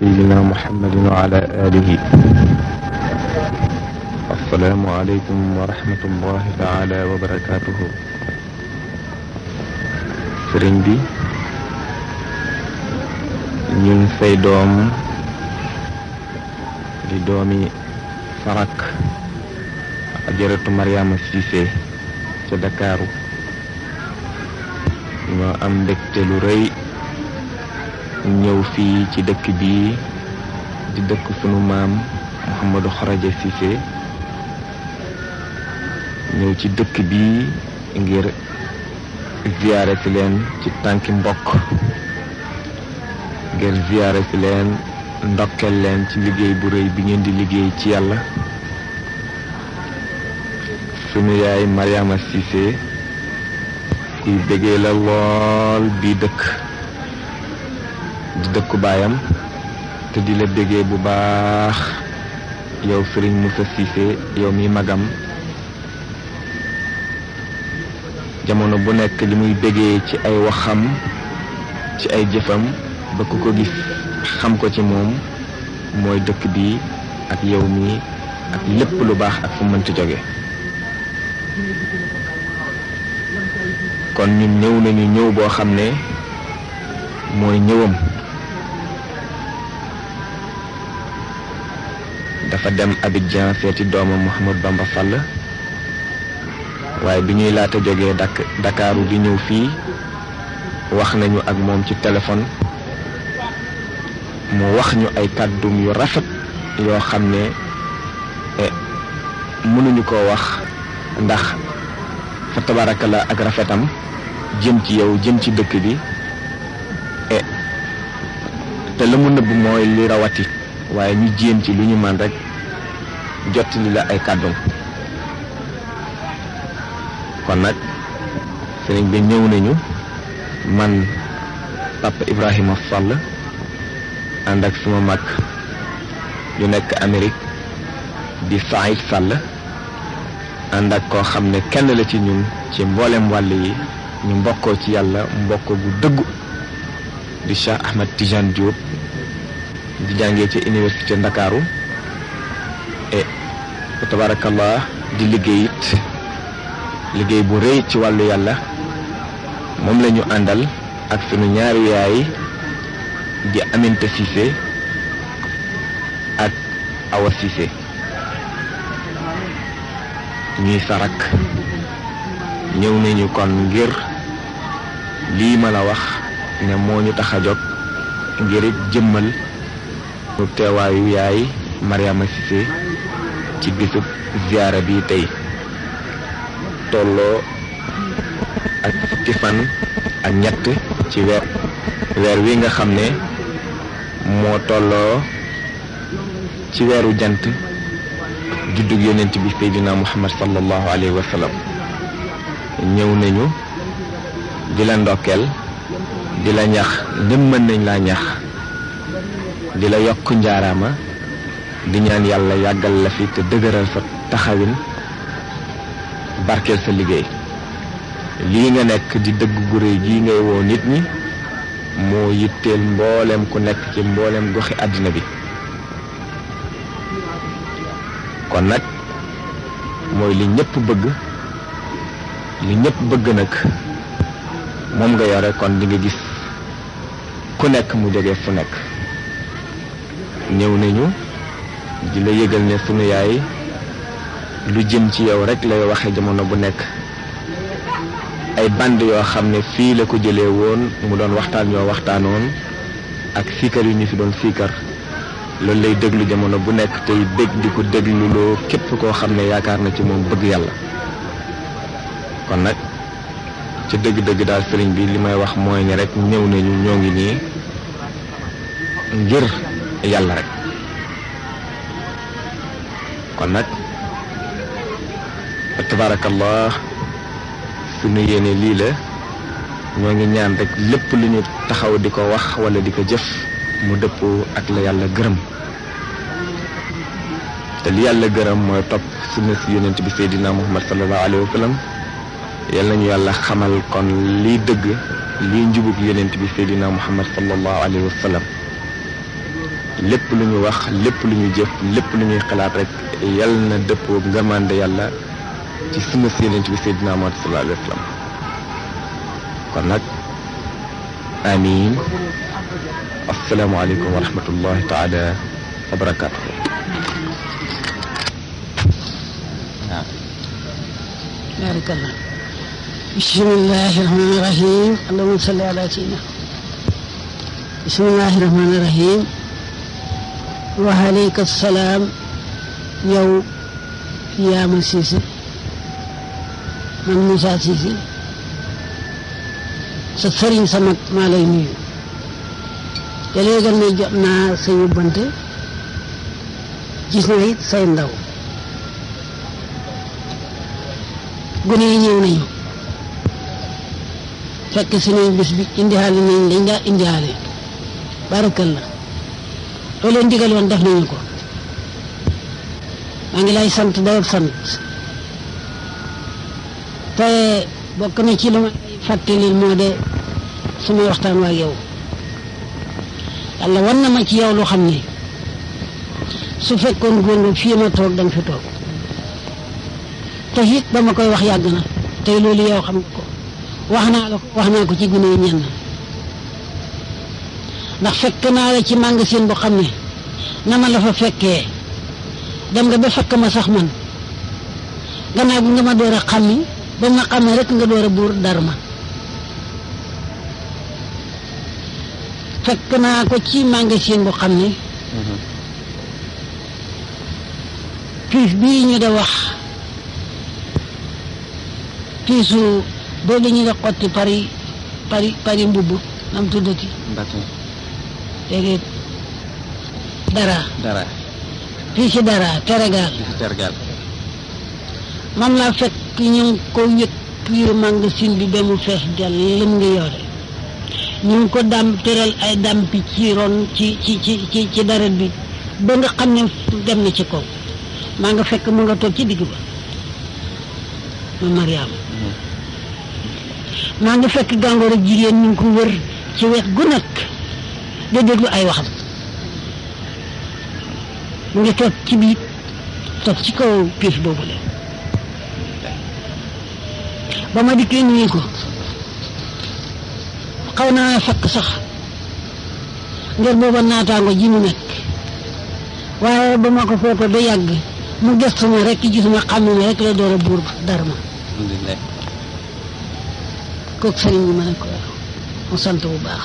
سيدنا محمد وعلى آله. السلام عليكم ورحمة الله تعالى وبركاته. sëriñ bi ñun say doom di doomi sarak ajaratu Mariama Cissé ca Dakaru ñoo am mbégte lu rëy ñëw fii ci dëkk bi di dëkk sunu maam Mouhamadou Kharaja Cissé ñëw ci dëkk bi ngir ziyaare si leen ci tànki mbokk ngir ziyaare si leen ndokkel leen ci liggéey bu rëy bi ngeen di liggéey ci yàlla. sunu yaay Mariama Cissé kuy bëggee la lool bii dëkk di dëkku baayam te di la bëggee bu baax yow Serigne Moussa Cissé yow mi magam jamono bu nekk li muy bëggee ci ay waxam ci ay jëfam ba ku ko gis xam ko ci moom mooy dëkk bi ak yow mi ak lépp lu baax ak fu mënti jóge. kon ñun ñëw nañu ñëw boo xam ne mooy ñëwam. dafa dem Abidjan seeti doomam Mouhamadou Bamba Fall waaye bi ñuy laata jógee Dakaaru di ñëw fii wax nañu ak moom ci téléphone mu wax ñu ay kàddum yu rafet yoo xam ne mënuñu koo wax ndax fa tabarakallah ak rafetam jëm ci yow jëm ci dëkk bi te la mu nëbb mooy li rawati waaye ñu jéem ci lu ñu man rek jottali la ay kàddum. kon nag sëriñ bi ñëw nañu man Papa Ibrahima Fall ànd ak suma mag yu nekk Amérique di Saïd Sall ànd ak koo xam ne kenn la ci ñun ci mboolem wàll yi ñu mbokkoo ci yàlla mbokk gu dëggu di Cheikh Ahmed Tidiane Diop di jàngee ci université Ndakaaru et tabarakallah di liggéey it liggéey bu rëy ci wàllu yàlla. moom la ñu àndal ak sunu ñaari yaay di Aminta Cissé ak Awa Cissé ñuy sarak ñëw nañu kon ngir lii ma la wax ne moo ñu tax a jóg ngir jëmmal ñu teewaayu yaay Mariama Cissé ci bisub ziyaara bi tey tolloo ak fukki fan ak ñett ci weer wi nga xam ne moo tolloo ci weeru jant juddug yonent bi Seydina Muhammad sallallahu alayhi wa sallam. ñëw nañu di la ndokkeel di la ñax ndem mën nañ laa ñax di la yokk njaaraama di ñaan yàlla yàggal la fi te dëgëral sa taxawin barkeel sa liggéey. lii nga nekk di dëgg gu réy gii ngay woo nit ñi moo yitteel mboolem ku nekk ci mboolem goxi àddina bi. kon nag mooy li ñëpp bëgg li ñëpp bëgg nag moom nga yore kon di nga gis ku nekk mu jóge fu nekk. ñëw nañu di la yëgal ne sunu yaay lu jëm ci yow rek lay waxe jamono bu nekk. ay band yoo xam ne fii la ko jëlee woon mu doon waxtaan ñoo waxtaanoon ak siikar yu ñu fi doon siikar loolu lay déglu jamono bu nekk tey bég di ko dégluloo képp koo xam ne yaakaar na ci moom bëgg yàlla. kon nag ci dëgg-dëgg daal sëriñ bi li may wax mooy ne rek ñëw nañu ñoo ngi nii ngir yàlla rek. kon nag tabarakallah sunu yéene lii la ñoo ngi ñaan rek lépp lu ñu taxaw di ko wax wala di ko jëf mu dëppoo ak la yàlla gërëm te li yàlla gërëm mooy topp sunna si yonent bi Seydina Muhammad sallallahu alayhi wa sallam. yal nañu yàlla xamal kon lii dëgg lii njubug yonent bi Seydina Muhammad sallallahu alayhi wa sallam. lépp lu ñu wax lépp lu ñu jëf lépp lu ñuy xalaat rek yal na dëppoo ngërmande yàlla ci sunna Yonent bi Seydina Muhammad sallallahu alayhi wa sallam kon nag amiin assalaamu aleykum wa rahmatullahi taala wa barakaatuhu. baarakallah. bismillahi rahmaani rahim. allahumma salli ala sayyidina. bismillahi rahmaani rahim. wa aleyka salaam. yow Yaama Cissé man Moussa Cissé sa sëriñ sa mag maa lay nuyu te léegi ne jot naa sa yóbbante gis na it say ndaw gune yi ñëw nañu fekk si nañ bis bi indihaale nañ lañ daa indihaale barakallah loolu leen digal woon def nañu ko maa ngi lay sant dayoo sant te bokk na ci lu ma fàttali moo de sumay waxtaan waa yow yàlla war na ma ci yow lu xam ne su fekkoon góor nga fii ma toog danga fi toog te it ba ma koy wax yàgg na tey loolu yow xam nga ko wax naa ko ci gune yi ñenn ndax fekk naa la ci magasin bu xam ne na ma la fa fekkee dem nga ba fekk ma sax man gannaaw bi nga ma door a xàmmi ba ma xàmmee rek nga door a buur dar ma fekk naa ko ci magasin bu xam ne piis bii ñu da wax piisu boobu ñu da xotti pari mbubb nam tuddati déedéet dara fii ci dara tergaal moom laa fekk ñu ngi ko yëg piir magasin bi ba mu fees dell lim ngi yore ñu ngi ko tëral ay dampi ci ron ci daret bi ba nga xam ne dem na ci kaw maa nga fekk mu nga toog ci digg ba ma Mariam maa nga fekk gàngoor ak jigéen ñu ngi ko wër ci wet gu nekk da déglu ay waxam mu ngi toog ci biir toog ci kaw piis boobu la ba ma dikkee nuyu ko xaw naa fekk sax ngir booba naataango ji mu nekk waaye ba ma ko footoo ba yàgg mu gëstu ma rek gisuma xam ne rek la door a buur dara ma kooku sëriñ bi ma ne ko mu sant bu baax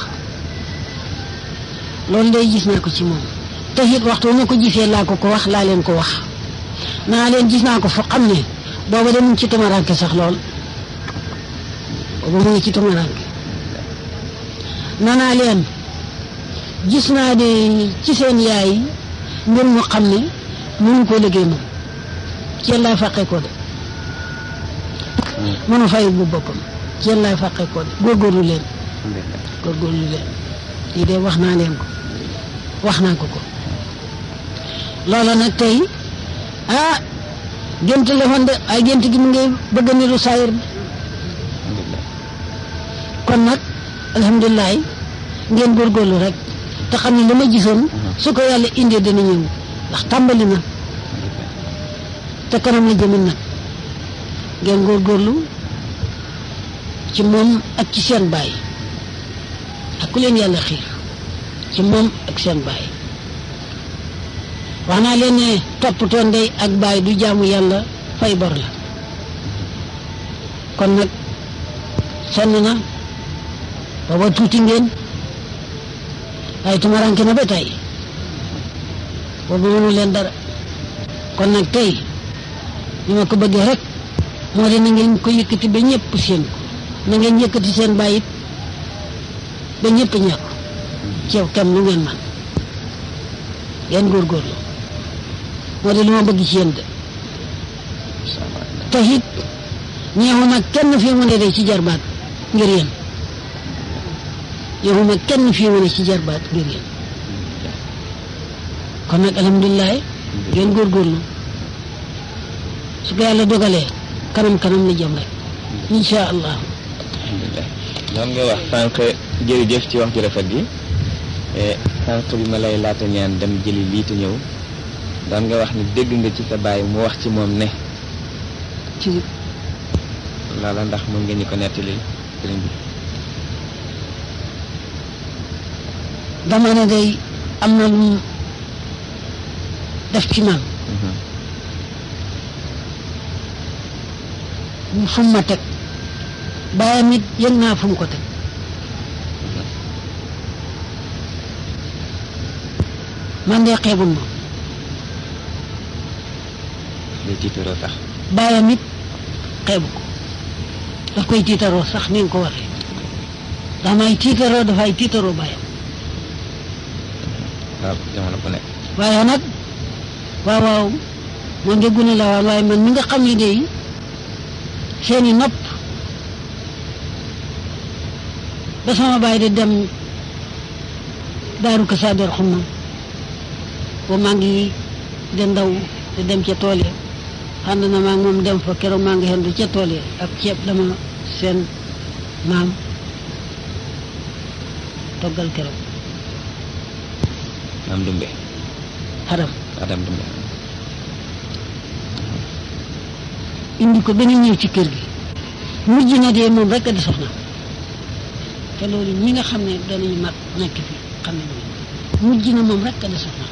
loolu day gis naa ko ci moom te it waxtu ma ko gisee laa wax laa leen ko wax naa leen gis naa ko foo xam ne booba de mu ngi ci tumaranke sax lool booba mu ngi ci tumaranke nanaa leen gis naa de ci seen yaay mbir mu xam ne mënu koo liggéey moom ci yéen laay fàqee ko de mënu fay bu boppam ci yéen laay fàqee ko de góorgóorlu leen lii de wax naa leen ko wax naa ko loola nag tey gént la woon de ay gént gi mu ngi bëgg ni lu saayir bi kon nag alhamdulilah ngeen góorgóorlu rek te xam ne li ma gisoon su ko yàlla indee dana ñëw ndax tàmbali na te kanam la jëmin nag ngeen góorgóorlu ci moom ak ci seen baay ak ku leen yàlla xiir ci moom ak seen baay wax naa leen ne toppatoo ndey ak baay du jaamu yàlla fay bor la kon nag sonn na booba tuuti ngeen waaye tumaranke na ba tey boobu mënu leen dara kon nag tey ni ma ko bëggee rek moo di na ngeen ko yëkkati ba ñëpp seen ko na ngeen yëkkati seen bàyyit ba ñëpp ñàkk ci yow kam lu ngeen man ngeen góorgóorlu moo di li ma bëgg ci yéen de te it ñeexuma kenn fii mu ne de ci jarbaat ngir yéen ñeexuma kenn fii mu ne ci jarbaat ngir yéen kon nag alhamdulilah ngeen góorgóorlu su ko yàlla dogalee kanam la jëm rek insha allah. alhamdulilah doon nga wax sànq jërëjëf ci wax ju rafet gi sànq bi ma lay laata ñaan dem jëli lii te ñëw daan nga wax ni dégg nga ci sa baay mu wax ci moom ne ci loola ndax mën nga ñu ko nettali sëriñ bi. dama ne day am na lu mu def ci man fu mu ma teg baayam it yëg naa fu mu ko teg man de xeebul ma day tiitaroo sax baayam it xeebu ko daf koy tiitaroo sax ni nga ko waxee ndax may tiitaroo dafay tiitaroo baayam waaw jamono bu nekk waaye nag waaw moom de gune la waan waaye man mi nga xam ne de seeni nopp ba sama baay di dem daaru Kasaader xumma ba maa ngi de ndaw di dem ca tool ya ànd na maa ngi moom dem fa keroog maa ngi xendu ca tool ya ak ceeb dama seen maam toggal keroog maam Dumbe Adam Dumbe indi ko benn ñëw ci kër gi mujj na dee moom rek a di soxna te loolu ñi nga xam ne danañu mag nekk fi xam nañu mujj na moom rek a di soxna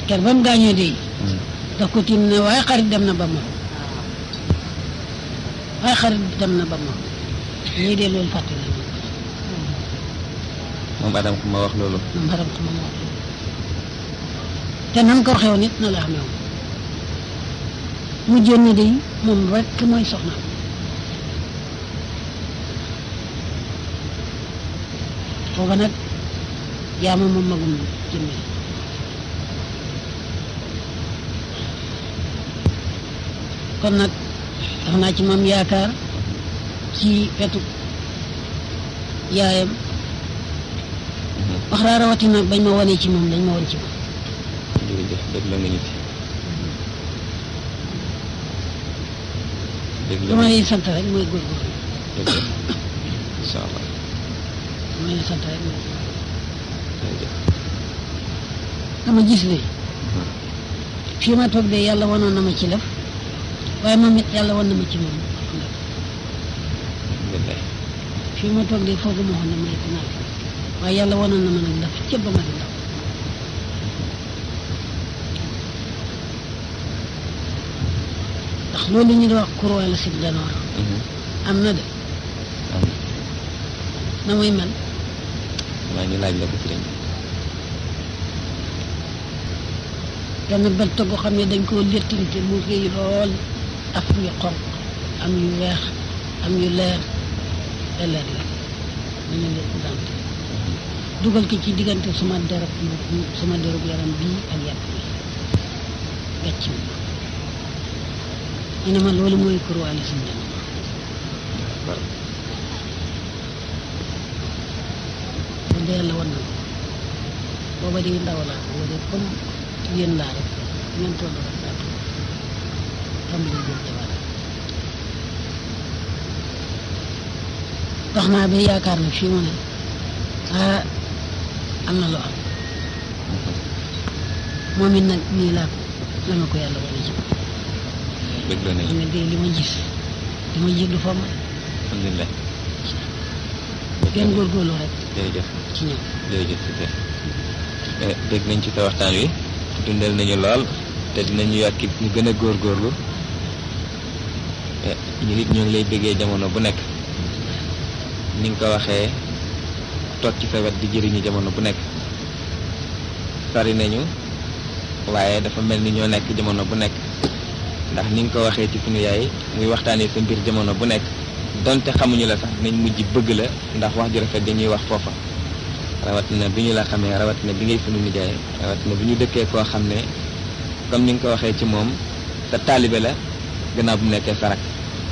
ker ba mu gaañoo dee daf ko tiim ne waaye xarit dem na ba moom ñii dee loolu fàtte nañu moom Adam ku ma wax loolu moom Adam ku ma wax loolu te nan ko waxee woon nit na la xamee woon mujjoon na de moom rek mooy soxna foofa nag jaama moom magum jëmme kon nag daf naa ci moom yaakaar ci wetu yaayam wax raa rawatina bañ ma wane ci moom dañ ma wan ci moom jërëjëf dégg la nga ñu ci dégg la lu ma lay sant rek mooy góorgóorlu incha allah lu ma lay sant rek mooy jërëjëf dama gis ne fii ma toog de yàlla wanoon na ma ci lëf waaye moom it yàlla wan na ma ci moom alhamdulilah fii ma toog de foogu ma waxoon ne ma nekk naa fi waaye yàlla wanoon na ma nag lëf cëb ba ma di ndaw ndax loolu ñu di wax courroie la sib danoor am na de na muy mel maa ngi laaj la ko sëriñ benn belt boo xam ne dañ koo léttante mu rëy lool af yu xonq am yu weex am yu leer te leer la dañu létt dante dugal ko ci diggante suma derub yaram bii ak yàpp bi gàcc mi ñu ne ma loolu mooy courroie la suñu dem loolu de yàlla wan na booba di ndaw laa booba de comme yéen laa rek ngeen toll rek laa toll tàmbali jël jabar dox naa ba yaakaar na fii mu ne am na lu am moom it nag nii laa la ma ko yàlla wane ci dégg la nañu ne de li ma gis li ma yëg du fa ma alhamdulilah gën góorgóorlu rek jërëjëf ci ñoom jërëjëf super dégg nañ ci sa waxtaan wi dundal nañu lool te dinañu yokk ñu gën a góorgóorlu ñu nit ñoo ngi lay bëggee jamono bu nekk ni nga ko waxee toog ci sa wet di jëriñu jamono bu nekk sori nañu waaye dafa mel ni ñoo nekk jamono bu nekk ndax ni nga ko waxee ci sunu yaay muy waxtaanee sa mbir jamono bu nekk donte xamuñu la sax dinañ mujj bëgg la ndax wax ju rafet dañuy wax foofa rawatina bi ñu la xamee rawatina bi ngay sunu nijaay rawatina bi ñu dëkkee koo xam ne comme ni nga ko waxee ci moom sa taalibe la gannaaw bu mu nekkee sarak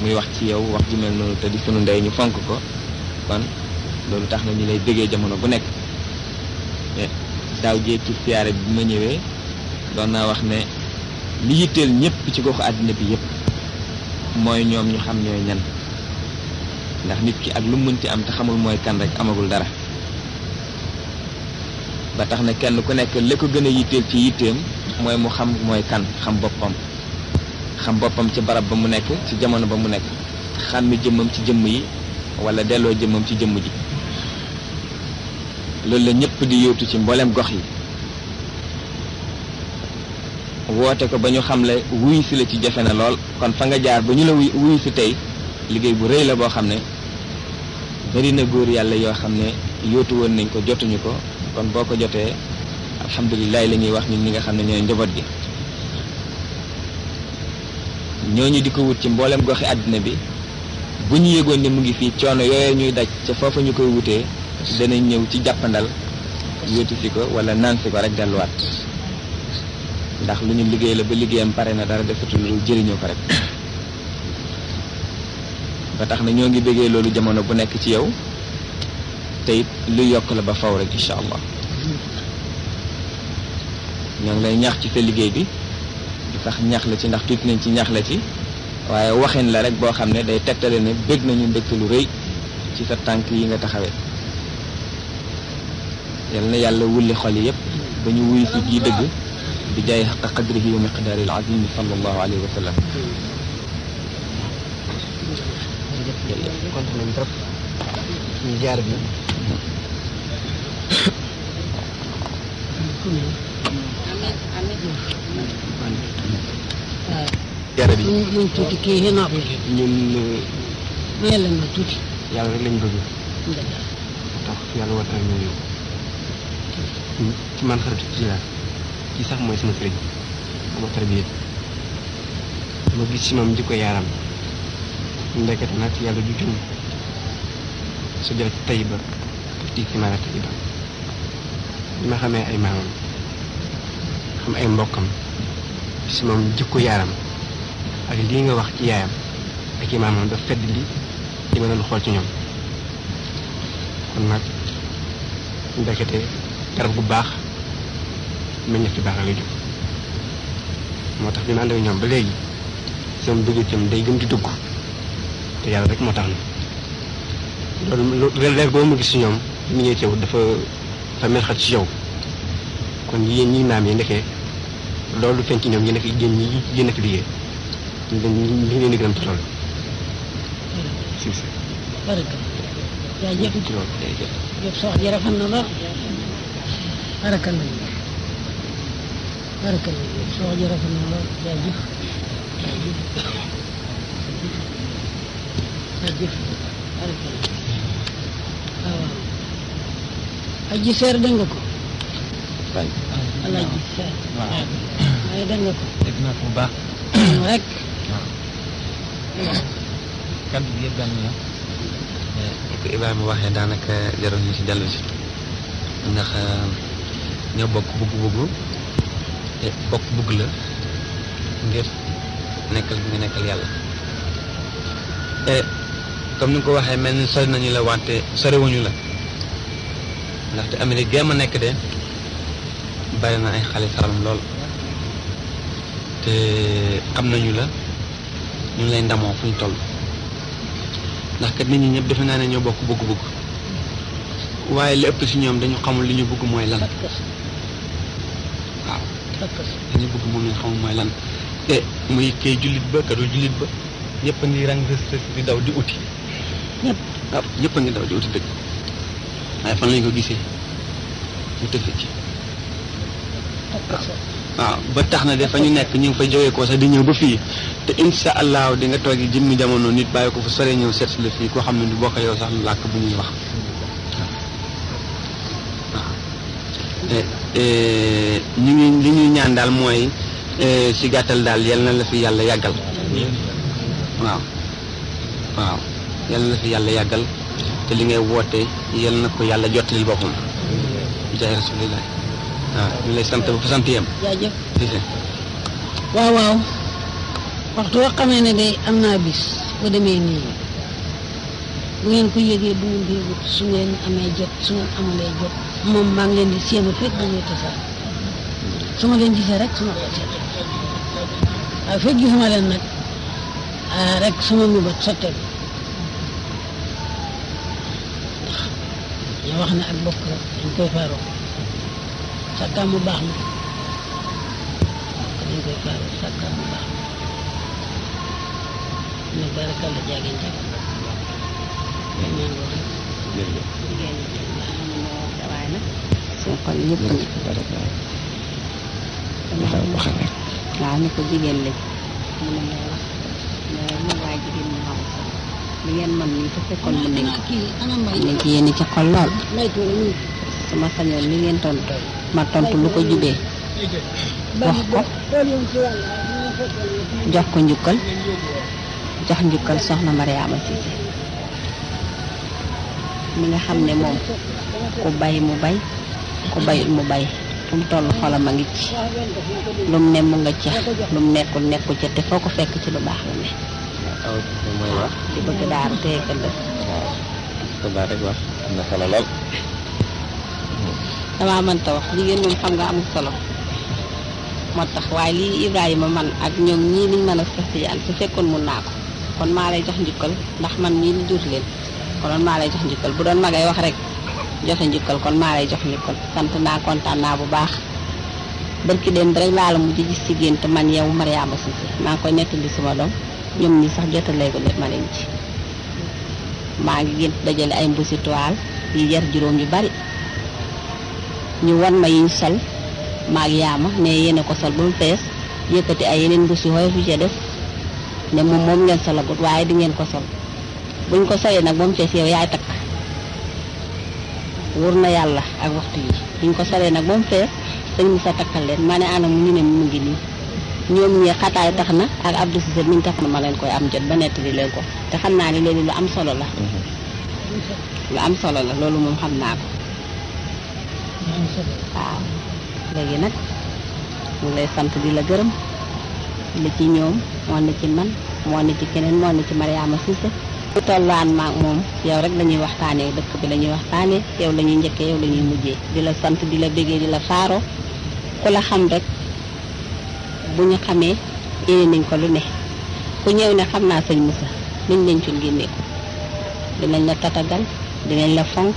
muy wax ci yow wax ju mel noonu te di sunu ndey ñu fonk ko kon loolu tax na ñu lay bëggee jamono bu nekk daaw jéeg ci siyaare bi ma ñëwee doon naa wax ne li yitteel ñëpp ci goxu àddina bi yëpp mooy ñoom ñu xam ñooy ñan ndax nit ki ak lu mu mënti am te xamul mooy kan rek amagul dara ba tax na kenn ku nekk li ko gën a yitteel ci yitteem mooy mu xam mooy kan xam boppam ci barab ba mu nekk ci jamono ba mu nekk xàmmi jëmmam ci jëmm yi wala delloo jëmmam ci jëmm ji loolu la ñëpp di yóotu ci mboolem gox yi woote ko ba ñu xam le wuyu si la ci jafe na lool kon fa nga jaar ba ñu la wuyu si tey liggéey bu rëy la boo xam ne bari na góor yàlla yoo xam ne yóotu woon nañ ko jotuñu ko kon boo ko jotee alhamdulilah la ñuy wax ñun ñi nga xam ne ñooy njaboot gi ñooñu di ko wut ci mboolem goxi àddina bi bu ñu yëgoon ne mu ngi fii coono yooyu ñuy daj ca foofa ñu koy wutee danañ ñëw ci jàppandal yóotu si ko wala naan si ko rek delluwaat ndax lu ñu liggéey la ba liggéeyam pare na dara defatul lu jëriñoo ko rek ba tax na ñoo ngi bëggee loolu jamono bu nekk ci yow te it lu yokk la ba faw rek incha allah ñoo ngi lay ñaax ci sa liggéey bi sax ñaax la ci ndax tuuti nañ ci ñaax la ci waaye waxin la rek boo xam ne day tegtale ne bëgg nañu mbégte lu rëy ci sa tànk yi nga taxawee yal na yàlla wulli xol yi yëpp ba ñu wuyu si gii dëgg bi jaay xaqa qadrihi wa miqdaaril azimi sallallahu alayhi wa sallam. kontaan nañ trop ñu jaar bi jara bi ñun tuuti kii yi nopp ñun may leen ma tuuti yàlla rek lañ bëgg tax yàlla war nañu ñëw ci man xaritu ci la ci sax mooy sama sëriñ sama tarbiya ma gis ci moom jikko yaaram ndekete nag yàlla du juum su jël tayiba di ci maanaam tayiba bi ma xamee ay maamam xam ay mbokkam si moom jikko yaaram ak lii nga wax ci yaayam ak i maamam daf fedd li ma doon xool ci ñoom kon nag ndekete garab gu baax meññeef ci baax lay jóg moo tax bi ma ànd ak ñoom ba léegi sama dugg itam day gën di dugg te yàlla rek moo tax na loolu leer boo mu gis ci ñoom mi ngi teew dafa mel xat ci yow kon yéen ñi naam yi ndekee loolu feeñ ci ñoom yéen a fi yéen a fi liggéey ñu ngi leen di gërëm ci loolu si si baraka jaajëf ci loolu jërëjëf yëpp sa wax ji rafet na lool baraka la baraka la yëpp sa wax ji rafet na lool jaajëf jaajëf jaajëf baraka la waaw aji seer dégg nga ko alaaji seer waaye dégg nga ko dégg naa ko bu baax rek kaddu gi yëpp benn la ni ko Ibrahima waxee daanaka jarul ñu si dellu si ndax ñoo bokk bugg-bugg te bokk bugg la ngir nekkal bi nga nekkal yàlla comme ni nga ko waxee mel ni sori nañu la wante soriwuñu la ndaxte Amérique gee ma nekk de bari na ay xale Saalum lool te xam nañu la ñu ngi lay ndamoo fu ñu toll ndax kat nit ñi ñëpp defe naa ne ñoo bokk bëgg-bëgg waaye li ëpp ci ñoom dañu xamul li ñu bëgg mooy lan waaw li ñu bëgg moom lañ xamul mooy lan te muy kay jullit ba kadul jullit ba ñëpp a ngi rang di daw di uti ñëpp waaw ñëpp a ngi daw di uti dëgg waaye fan lañ ko gisee mu tëfe ci waaw ba tax na dafa ñu nekk ñu ngi fay jógee ko sax di ñëw ba fii te insha allahu di nga toogi jëmmi jamono nit bàyyi ko fa sore ñëw seet si la fii koo xam ne du bokk yow sax làkk bu ñuy wax waaw ñu ngi li ñuy ñaan daal mooy si gàttal daal yal na la fi yàlla yàggal waaw waaw yal na la fi yàlla yàggal te li ngay woote yal na ko yàlla jottalil boppam jaay rasulillah waaw ñu lay sant ba fa sant yem jaajëf si waaw waaw waxtu woo xamee ne day am naa bis bu demee nii bu ngeen ko yëgee bu ngeen ko yëgut su ngeen amee jot su ngeen amulee jot moom maa ngi leen di séenu fekk bu ñuy tasaar su ma leen gisee rek su ma ko seet waaye fekk gisuma leen nag rek sama mébét sotteeku wax ne ak bokk rek dañ koy faaroo sàkkaam mu baax na dañ koy faaroo sàkkaam mu baax na nag barakalla jaageen jag ñaan wax rek jigéen ñi waaye nag suñu xol yëpp waaw ni ko jigéen lañ mu ne may wax mais waaye jigéen ñi xam li ngeen man nii te fekkoon mën nañ ko nañ ci yéen ci xol lool su ma sañoon li ngeen tontu ma tontu lu ko jubee wax ko jox ko njukkal jox njukkal soxna Mariama Cissé mi nga xam ne moom ku bay mu bay ku bayut mu bay fu mu toll xolam a ngi ci lu mu ne mu nga ca lu mu nekkul nekku ca te foo ko fekk ci lu baax la ne mooy wax di bëgg daaru téye ko dëkk ko baax rek wax am na solo lool damaa mënta wax jigéen moom xam nga amul solo moo tax waaye lii Ibrahima man ak ñoom ñii liñ mën a sax su fekkoon mun naa ko kon maa lay jox njukkal ndax man mii li jur leen kon maa lay jox njukkal bu doon magay wax rek joxe njukkal kon maa lay jox njukkal sant naa kontaan naa bu baax barki dem rek laa la mujj gis ci gént man yow Mariama Cissé maa ngi koy nettali sama doom ñoom ñi sax jotalee ko ma leen ci maa ngi gént dajale ay mbuusi toile yi jar juróom yu bari ñu wan ma yiñ sol maag yaama ne yéen a ko sol ba mu fees yëkkati ay yeneen mbuus yu xoyof yu ca def ne moom ngeen solagut waaye di ngeen ko sol buñ ko solee nag ba mu fees yow yaay takk wóor na yàlla ak waxtu yi buñ ko solee nag ba mu fees sëñ Moussa takkal leen ma ne ana mu ñu ne mu ngi nii ñoom ñee xataay tax na ak Abdou Cissé miñ tax na ma leen koy am jot ba nettali leen ko te xam naa ne loolu lu am solo la lu am solo la loolu moom xam naa ko waaw léegi nag mu lay sant di la gërëm li ci ñoom moo ne ci man moo ne ci keneen moo ne ci Mariama Cissé bu tollaan maag moom yow rek la ñuy waxtaanee dëkk bi la ñuy waxtaanee yow la ñuy njëkkee yow la ñuy mujjee di la sant di la bégee di la faaro ku la xam rek bu ñu xamee yéene nañ ko lu ne ku ñëw ne xam naa sëñ Moussa luñ leen ci génne ko dinañ la tatagal dinañ la fonk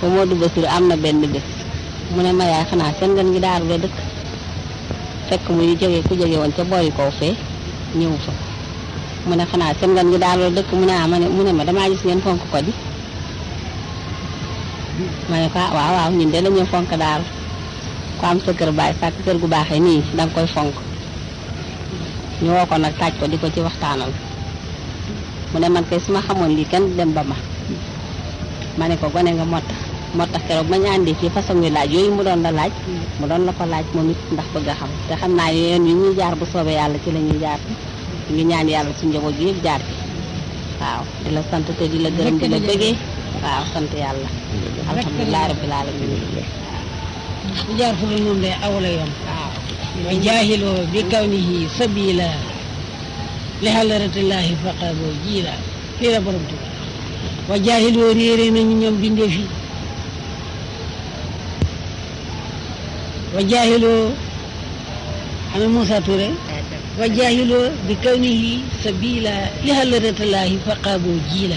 ba Modou Bassirou am na benn bés mu ne ma yaay xanaa seen gan gi daaru la dëkk fekk muy jógee ku jóge woon ca boori kaw fee ñëw fa mu ne xanaa seen gan gi daaru la dëkk mu ne mu ne ma damaa gis ngeen fonk ko di ma ne ko waaw waaw ñun de la ñu fonk daaru ku am sa kër baay sàkk kër gu baaxee nii danga koy fonk ñu woo ko nag taaj ko di ko ci waxtaanal mu ne man kay su ma xamoon lii kenn dem ba ma ne ko gone nga moo tax keroog ma ñu àndee fii façon wi laaj yooyu mu doon la laaj mu doon la ko laaj moom it ndax bëgg a xam te xam naa yoon yi ñuy jaar bu soobee yàlla ci la ñuy jaar ñu ngi ñaan yàlla suñu njaboot gi yëpp jaar ci waaw di la sant te di la gërëm di la bëggee waaw sant yàlla alhamdulilah rabbil alamin bu jaar fu moom day awla yoon wa jaahiloo bi kawnihi sabila li halaratillahi faqaboo jiila fii la borom tuba wa jaahiloo réere nañu ñoom bindee fi wa jaahiloo ana Moussa Touré wa jaahiloo bi kawnihi sabila li halaratillahi faqaboo jiila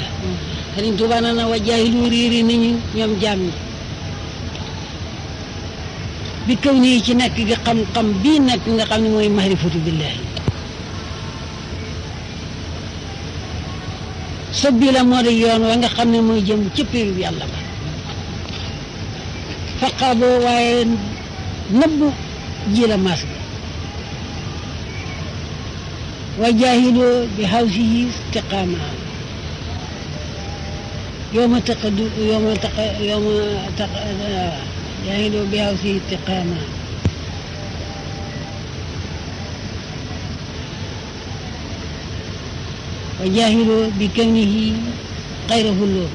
Sëriñ Tuubaa na wa jaahiloo réere nañu ñoom jaam ñi bi kaw nii ci nekk gi xam-xam bii nekk nga xam ne mooy mahrifatu billahi sabila moo di yoon wa nga xam ne mooy jëm ci péeru yàlla ba faqaaboo waaye nëbbu ji la maas ga wa jaahiloo bi hawsihi istiqaama yowma jaahiloo bi hawsihi istiqaama wa jaahiloo bi kawnihi xayrahu loo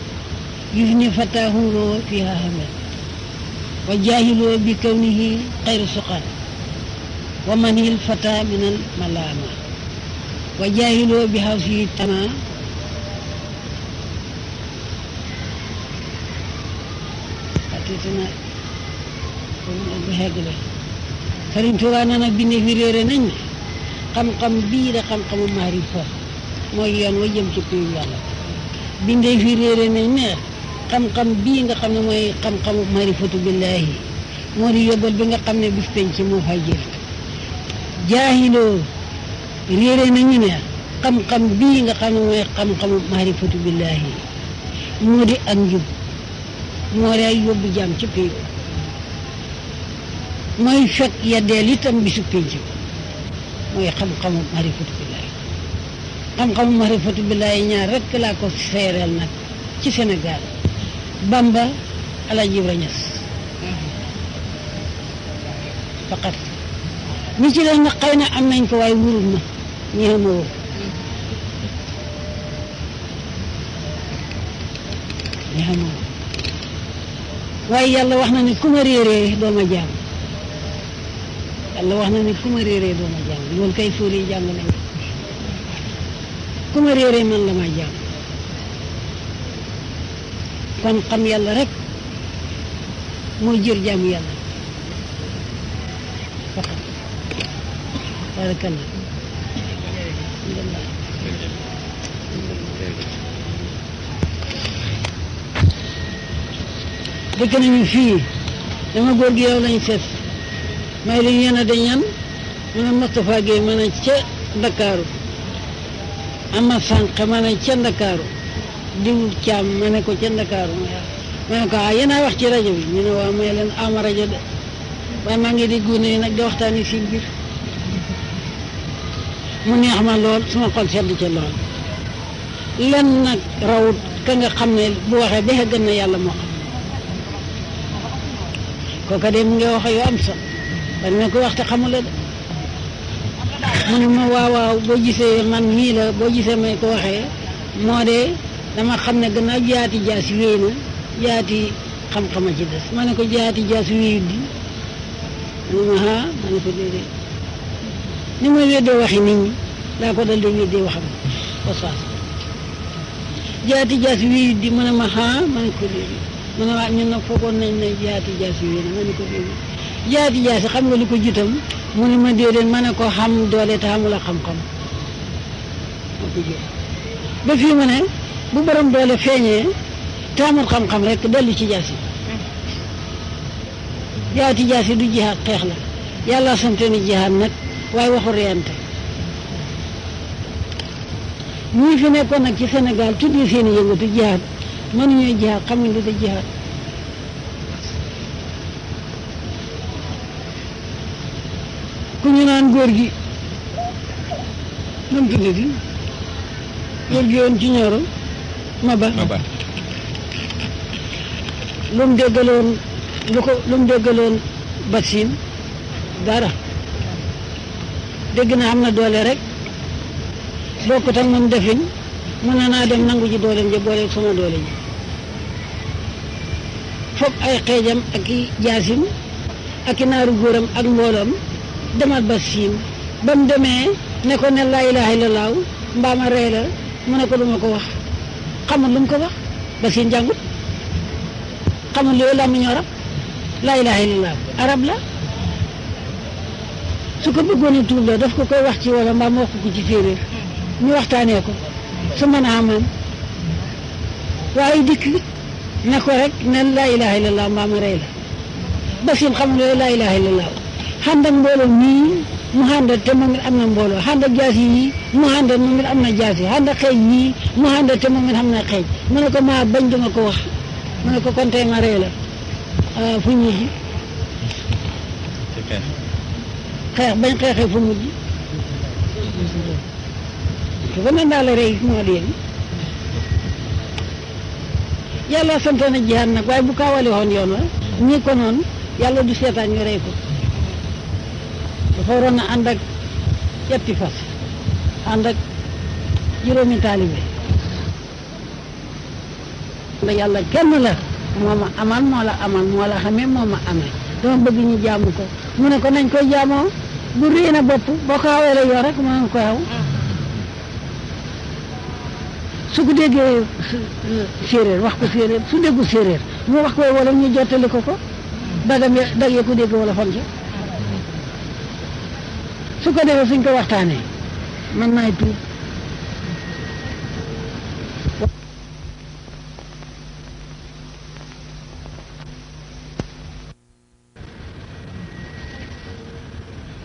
yufni fataahu loo fiha hamal wa jaahiloo bi kawnihi xayra suqal wa manhil fata min al malama wa jaahiloo bi hawsihi tama bu xeggale Sëriñ Tuubaa na nag bindee fi réere nañ ne xam-xam bii da xam-xamu maarifa mooy yoon wa jëm ci péeyu yàlla bindee fi réere nañ ne xam-xam bii nga xam ne mooy xam-xamu marifatu billahi moo di yóbbal bi nga xam ne bis penc moo fay jël jaahiloo réere nañu ne xam-xam bii nga xam ne mooy xam-xamu marifatu billahi moo di ak njub moo di ay yóbbu jaam ci pénc mooy fekk yeddeel itam bisu pénc mooy xam-xamu marifatu billahi xam-xamu marifatu billahi ñaar rekk laa ko seereel nag ci Sénégal Bamba Alaaji Ibra Ñas faqat ñi ci leen na xëy na am nañ ko waaye wurul ma ñeex ma wóor ñeex ma wóor waaye yàlla wax na ne ku ma réeree doo ma jaam yàlla wax na ne ku ma réeree doo ma jaam loolu kay fóor yi jàng nañ ku ma réeree man la ma jaam kon xam yàlla rek mooy jër jaamu yàlla faqat barakallah dëkk nañu fii dama góor gi yow lañ seet may li ñeena de ñan mu ne Moustapha Gueye ma ne ca Ndakaaru ama sànq ma ne ca Ndakaaru diw caam ma ne ko ca Ndakaaru ma ne ko yéen a wax ci rajo bi ñu ne waaw may leen ama rajo de waaye maa ngi di gune nag di waxtaani si biir mu neex ma lool suma xol sedd ca lool lenn nag rawut ka nga xam ne bu waxee ba gën na yàlla moo xam kooka de mu ngi wax yu am sax bari na ko waxte xamula de mu ne ma waaw boo gisee man mii la boo gisee may ko waxee moo de dama xam ne gannaaw jaati jaas wéy na jaati xam-xama ci des ma ne ko jaati jaas wéyut di ma ne ko déedéet ni ma weddee waxi nit ñi daa ko dal di weddee waxam ko saas jaati jaas wéyut di mu ne ma ma ne ko déedéet mu ne waa ñun nag foogoon nañ ne jaati jaas wéy na ma ne ko déedéet jaati jaas xam nga li ko jitam mu ne ma déedéet ma ne ko xam doole te xamula xam-xam ma ko jël ba fii mu ne bu borom doole feeñee te amul xam-xam rek dellu ci jaas yi jaati jaas yi du jihaad xeex la yàlla sante ni jihaad nag waaye waxu reyante ñii fi nekkoon nag ci Sénégal tuddi seen i yëngatu jihaad mënuñoo jihaad xamuñ lu da jihaad ku ñu naan góor gi nam tuddati góor gi woon ci ñooro Maba lu mu déggaloon lu mu déggaloon Bassine dara dégg na am na doole rek bokkut ak moom defiñ mën na naa dem nangu ji dooleem ja boole sama doole ji foog ay xeejam ak i jaasim ak i naaru góoram ak mbooloom demal Bassine ba mu demee ne ko ne laa ilaaha illallaah mbaa ma rey la mu ne ko du ma ko wax xamul lu mu ko wax Bassine jàngut xamul li la mu ñu arab laa ilaaha illallaah arab la su ko bëggoon a tuub la daf ko koy wax ci wala mbaa ma wax ko ci séeréer ñu waxtaanee ko su mën a amaam waaye dikk ne ko rek ne laa ilaaha illallaah mbaa ma rey la Bassine xamul li laa ilaaha illallaah xànd ak mbooloo mii mu xànd te moom it am na mbooloo xànd ak jaas yi mu xànd moom it am na jaas yi xànd ak xeej yi mu xànd te moom it am na xeej mu ne ko maa bañ duma ko wax mu ne ko kon tey ma rey la fu mujj xeex bañ xeexee fu mujj su ko mën daal la rey moo di yàlla sant na jihaad nag waaye bu kaawale woon yoon wa ñi ko noonu yàlla du seetaan ñu rey ko dafa waroon a ànd ak yetti fas ànd ak juróomi taalibe ndax yàlla kenn la moo ma amal moo la amal moo la xamee moo ma amee dama bëgg ñu jaamu ko mu ne ko nañ koy jaamoo bu réy na bopp boo ko xawee la yor rek mu ne ko xaw su ko déggee séeréer wax ko séeréer su déggu séeréer mu wax ko wala ñu jottali ko ko dagam dag ye ko dégg wala fon ca su ko defee suñ ko waxtaanee man maay tuub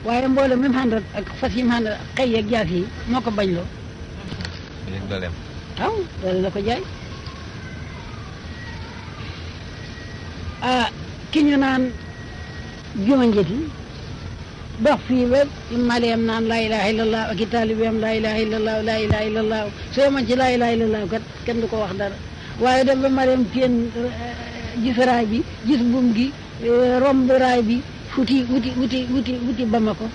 waaye mbooloo mi mu àndal ak fas yi mu àndal ak xëy yeeg jaas yi moo ko bañ loo léegi dooleem. waaw loolu la ko jaay ah ki ñu naan juma njëti dox fii ba maleem naan laa ilaha illallah ak i taalibeem laa ilaha illallah laa ilaha illallah soo yemoon ci laa ilaha illallah kat kenn du ko wax dara waaye dem ba maleem teen gis raay bi gis buum gi romb raay bi wuti Bamako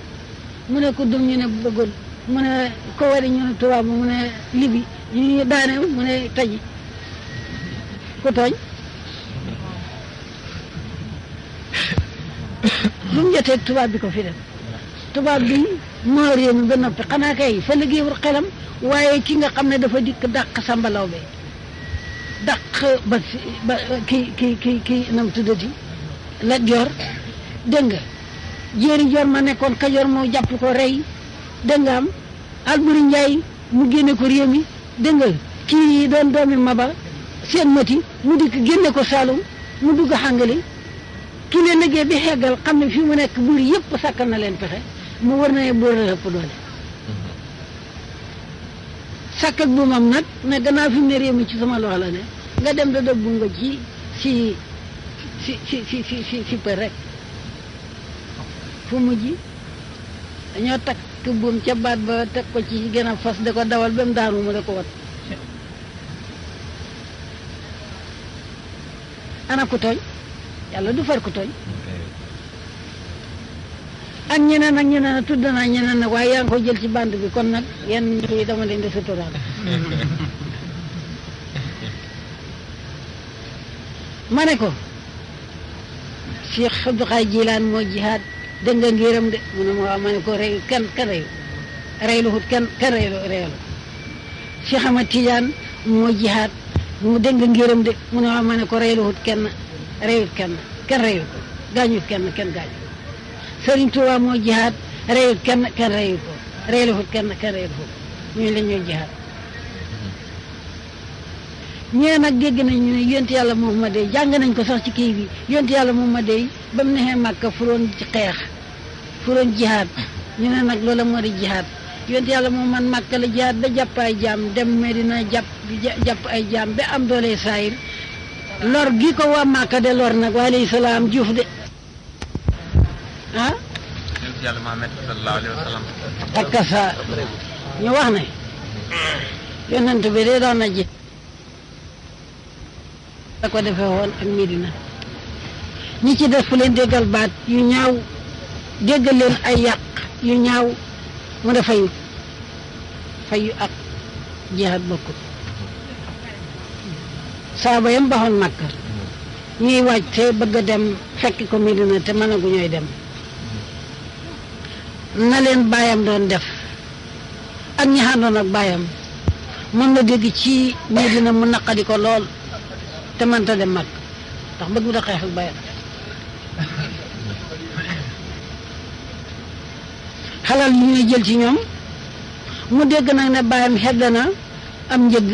mu ne ko dum ñu ne bëggoon mu ne ko wari ñu ne tubaab mu ne libi ñu daane mu ne taji ku tooñ lu mu jotee tubaab bi ko fi def tubaab bi moo réew mi ba noppi xanaa kay fa liggéeyul xelam waaye ki nga xam ne dafa dikk dàq sambalaw be dàq ba kii nam tuddati la joor dégg nga jéeri joor ma nekkoon Kajoor moo jàpp ko rey dégg nga am Alburi Njaay mu génne ko réew mi dégg nga kii doon doomi Maba seen mati mu dikk génne ko Saalum mu dugg xàngali ki leen liggéey bi xeggal xam ne fii mu nekk buur yëpp sàkkal na leen pexe mu war na ne buur la ëpp doole sàkk ak buumam nag ne gannaaw fi mu ne réew mi ci sama loxo la ne nga dem da dëgg nga ci si për rek fu mujj dañoo takk buum ca baat ba teg ko ci gën a fas da ko dawal ba mu daanu mu da ko wat ana ku tooñ yàlla du far ku tooñ ak ñeneen a tudd naa ñeneen nag waaye yaa ngi ko jël ci bande bi kon nag yenn yi dama leen di suturaal ma ne ko Cheikh Abdou Khadre Jilaan moo jihaad dégg nga ngiram de mu ne ma waaw ma ne ko rey kenn reylu hut kenn reylu Cheikh Ahmad Tidiane moo jihaad mu dégg nga ngiram de mu ne waaw ma ne ko reylu hut kenn reyut kenn reyut ko gaañut kenn gaañu Sëriñ Tuubaa moo jihaad reyut kenn reyut ko reylu hut kenn reyut ko ñu la ñoo jihaad ñee nag dégg nañ ñu ne yonent yàlla Muhammad dey jàng nañ ko sax ci kii bi yonent yàlla Muhammad dey ba mu neexee Màkka furoon ci xeex furoon jihaad ñu ne nag loola moo di jihaad yonent yàlla Muhammad Màkka la jihaad ba jàpp ay jaam dem Medina jàpp ay jaam ba am doole saayir lor gi ko waa Màkka de lor nag wa alayhi salaam juuf de ah yonent yàlla Muhammad sallallahu alayhi wa sallam ak sa ñu wax ne yonent bi de doon na ji da ko defee woon ak Medina ñi ci def fu leen déggal baat yu ñaaw déggal leen ay yàq yu ñaaw mu ne fayu ak jihaad bokkut saaba yam baxoon Makka ñuy waaj te bëgg a dem fekk ko Medina te mënagu ñooy dem na leen baayam doon def ak ñi àndoon ak baayam mën na dégg ci Medina mu naqadi ko lool te mënta dem mag ndax bëgg da xeex ak bayam xalal yi ñuy jël ci ñoom mu dégg nag ne bayam xedd na am njëgg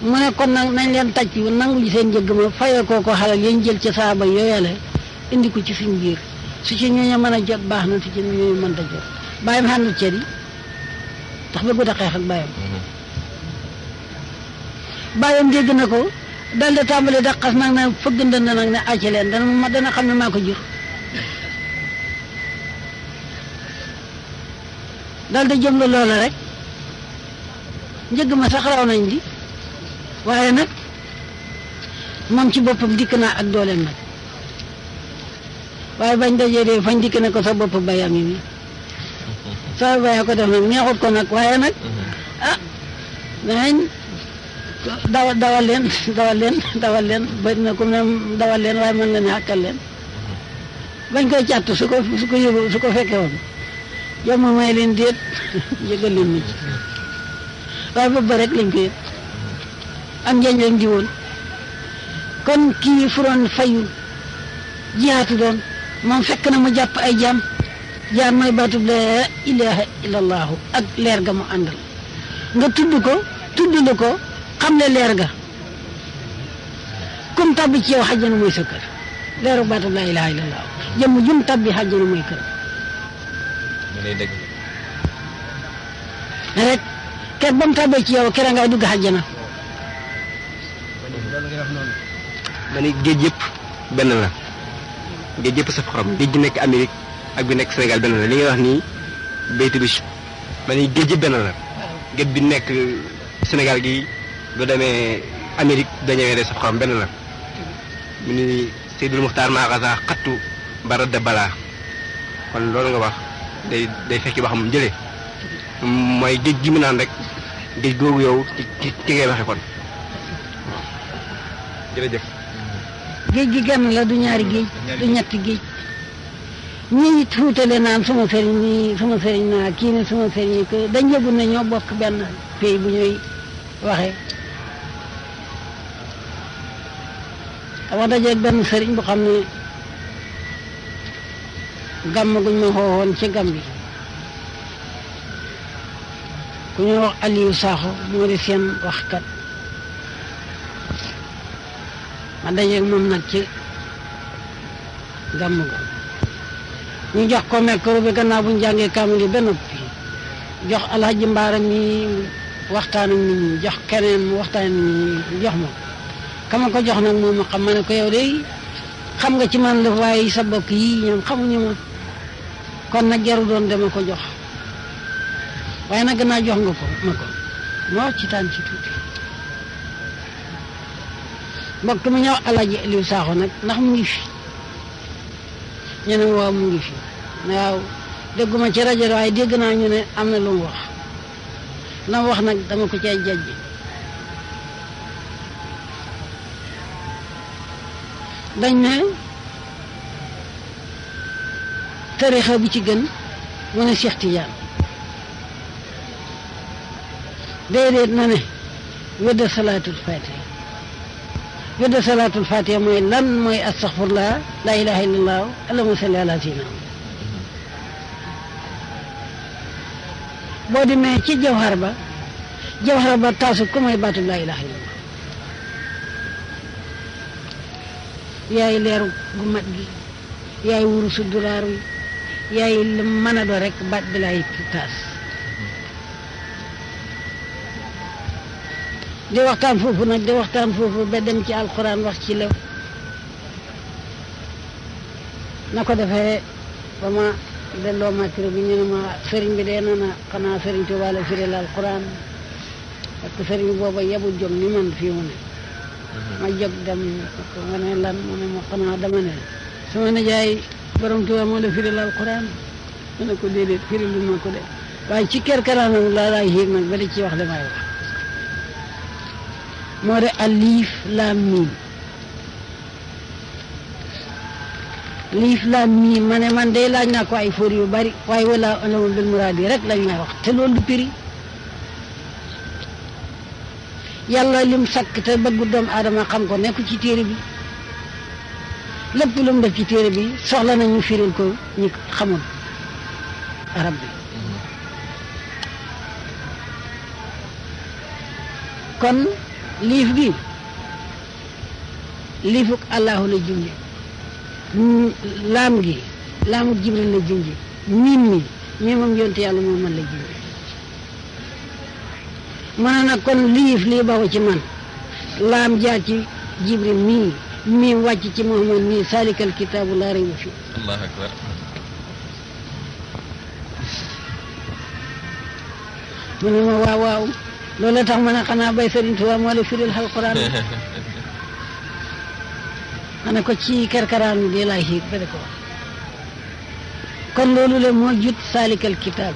mu ne kon nag nañ leen tàcc nangu ji seen njëgg ma fayal ko xalal yañ jël ci saaba yooyale indi ko ci suñ biir su ci ñooñu mën a jot baax na su ci ñooñu mënta jot bayam xàndul cër yi ndax bëgg da xeex ak bayam dégg na ko dal di tàmbali daqas nag ne fëgg ndënd nag ne acci leen dana xam ne maa ko jur dal di jëm la loola rek njëgg ma sax raw nañ di waaye nag moom ci boppam dikk naa ak dooleem nag waaye bañ dajee dee fañ dikk ne ko sa bopp bayam yi nii sa baya ko def nag neexut ko nag waaye nag ah danañ dawal leen bëri na comme ne dawal leen waaye mën nga ne xàkkal leen bañ koy càtt su ko yóbbu su ko fekke woon yow ma may leen déet yëgal leen ma ci waaye boobu ba rek lañ ko yëg am njañ lañ di woon kon kii furoon fayu jihaatu doon moom fekk na mu jàpp ay jaam mooy baatub laa ilaha illallahu ak leer ga mu àndal nga tudd lu ko xam ne leer ga kum tabbi ci yow xajjana mooy sa kër leeru baatub laa ilaha illallah jëmm jum tabbi xajjana mooy kër lay dëgg. rek ker ba mu tàbbee ci yow kera ngay dugg àjjana. loolu ngay wax noonu. ma ne géej yëpp benn la géej yëpp saf xorom géej gi nekk Amérique ak bi nekk Sénégal benn la li ngay wax nii béytu bi ma ne géej yëpp benn la géej bi nekk Sénégal gi bu demee Amérique dañëwee day saf xorom benn la mu ni Seydul Muxtaar Maaxasa xattu bara de balaa kon loolu nga wax day fekki ba xam jëlee mooy géej gi mu naan rek géej googu yow ci ngay waxe kon jërëjëf. géej gi genn la du ñaari géej du ñetti géej ñii it fuutale naan sama sëriñ nii sama sëriñ naa kii ne sama sëriñ yi que dañ yëgul ne ñoo bokk benn pays bu ñuy waxee. dama dajeeg benn sëriñ bu xam ne gàmm guñ ma xooxoon ci gàmm bi ku ñuy wax Aliou Sakho moo di seen waxkat ma dajeeg moom nag ci gàmm ga ñu jox ko micro bi gannaaw bu ñu jàngee kaamil yi ba noppi jox alhaji Mbaara mi waxtaan ak nit ñi jox keneen mu waxtaan ak nit ñi jox ma kama ko jox nag moom ma xam ma ne ko yow de xam nga ci man la waaye sa bokk yi ñoom xamuñu ma kon nag jaru doon dama ko jox waaye nag gannaaw jox nga ko moo ci taan ci tuuti mbokk mi ñëw alhaji Aliou Sakho nag ndax mu ngi fi ñu ne waaw mu ngi fi waaw dégguma ci rajo waaye dégg naa ñu ne am na lu mu wax la mu wax nag dama ko cay jajj dañ ne tarixa bi ci gën mu ne Cheikh Tidiane déedéet na ne wedda salaatul fatiha wedda salaatul fatiha mooy lan mooy astaghfirullah la ilaha illallah allahumma salli ala sayyidina boo demee ci jawhar ba taasu ko mooy baatu la ilaha illallah yaay leeru gu mat gi yaay wurusu dulaar wi yaay lu mën a do rek baat bi lay taas di waxtaan foofu ba dem ci alquran wax ci lew na ko defee ba ma delloo micro bi ñu ne ma sëriñ bi dee na na xanaa sëriñ Tuubaa la firil alquran parce que sëriñ booba yebul jóg ni man fii mu ne ma jóg dem ko nga ne lan mu ne ma xanaa dama ne sama nijaay borom Tuubaa moo la firil alquran ma ne ko déedéet firil lu ma ko de waaye ci kerkeraanam laa laay yéeg nag ba di ci wax li may wax moo de alif laam miim liif laam miim ma ne man day laaj naa ko ay fóor yu bari waaye wala alamu bil muraad yi rek lañ may wax te loolu du piri yàlla lim sakk te bëggu doomu aadama xam ko nekku ci téere bi lépp lu mu def ci téere bi soxla nañu firil ko ñi xamul arab bi kon liif gi liifuk allahu la junje laam gi laamuk jibril la junje miim mi moom yonte yàlla moo mën la junje ma nag kon liif lii baxu ci man laam jaar ci jibril mii miim wàcc ci muhammad mii salikal kitaabu laa rayba fi allahu akbar mu ne ma waaw waaw loolu tax ma ne xanaa bay Sëriñ Tuubaa moo la firil alquran ma ne ko ci kerkaraan di laay xiit ba di ko wax kon loolu le moo jut salikal kitaab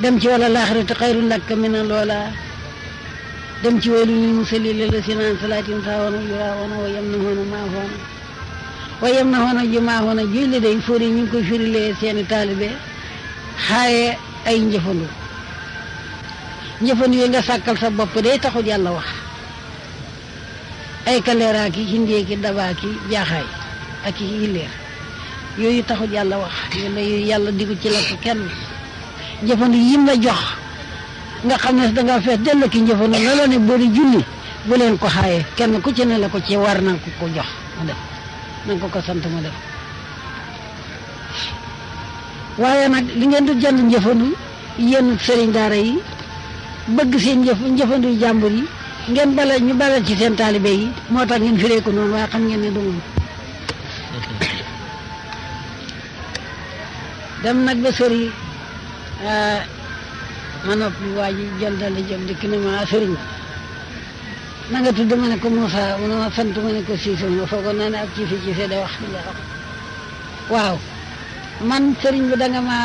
dem ci wala laaxiratu xayrun laka mina loola dem ci waylun lil musalliin allaziina an salaatihim saahuuna yuraahuuna wa yamnahuuna maahuuna wa yamnahuuna jumaahuuna julli day fóori ñu ngi koy firilee seeni taalibe xaaye ay njëfandu yi nga sàkkal sa bopp day taxul yàlla wax ay kaleeraa ki hindee ki dabaa ki jaaxaay ak i illeer yooyu taxul yàlla wax yooyu yàlla digu ci la ko kenn njëfandu yim la jox nga xam ne danga fees dell ki njëfandu la la ne boo di julli bu leen ko xaaye kenn ku ci ne la ko ci war na ko jox mu def na nga ko sant mu def waaye nag li ngeen di jënd njëfandu yéen sëriñ daara yi bëgg seen njëfandu jàmbur yi ngeen bala ñu bala ci seen taalibe yi moo tax ngeen firee ko noonu waaye xam ngeen ne du moom dem nag ba sëriñ ma noppi waa ji jël dal di jóg dikk ne ma sëriñ na nga tudd ma ne ko Moussa mu ne ma sant ma ne ko Cissé ma foogoon naa ne ab Cissé day wax waaw man sëriñ bi da nga ma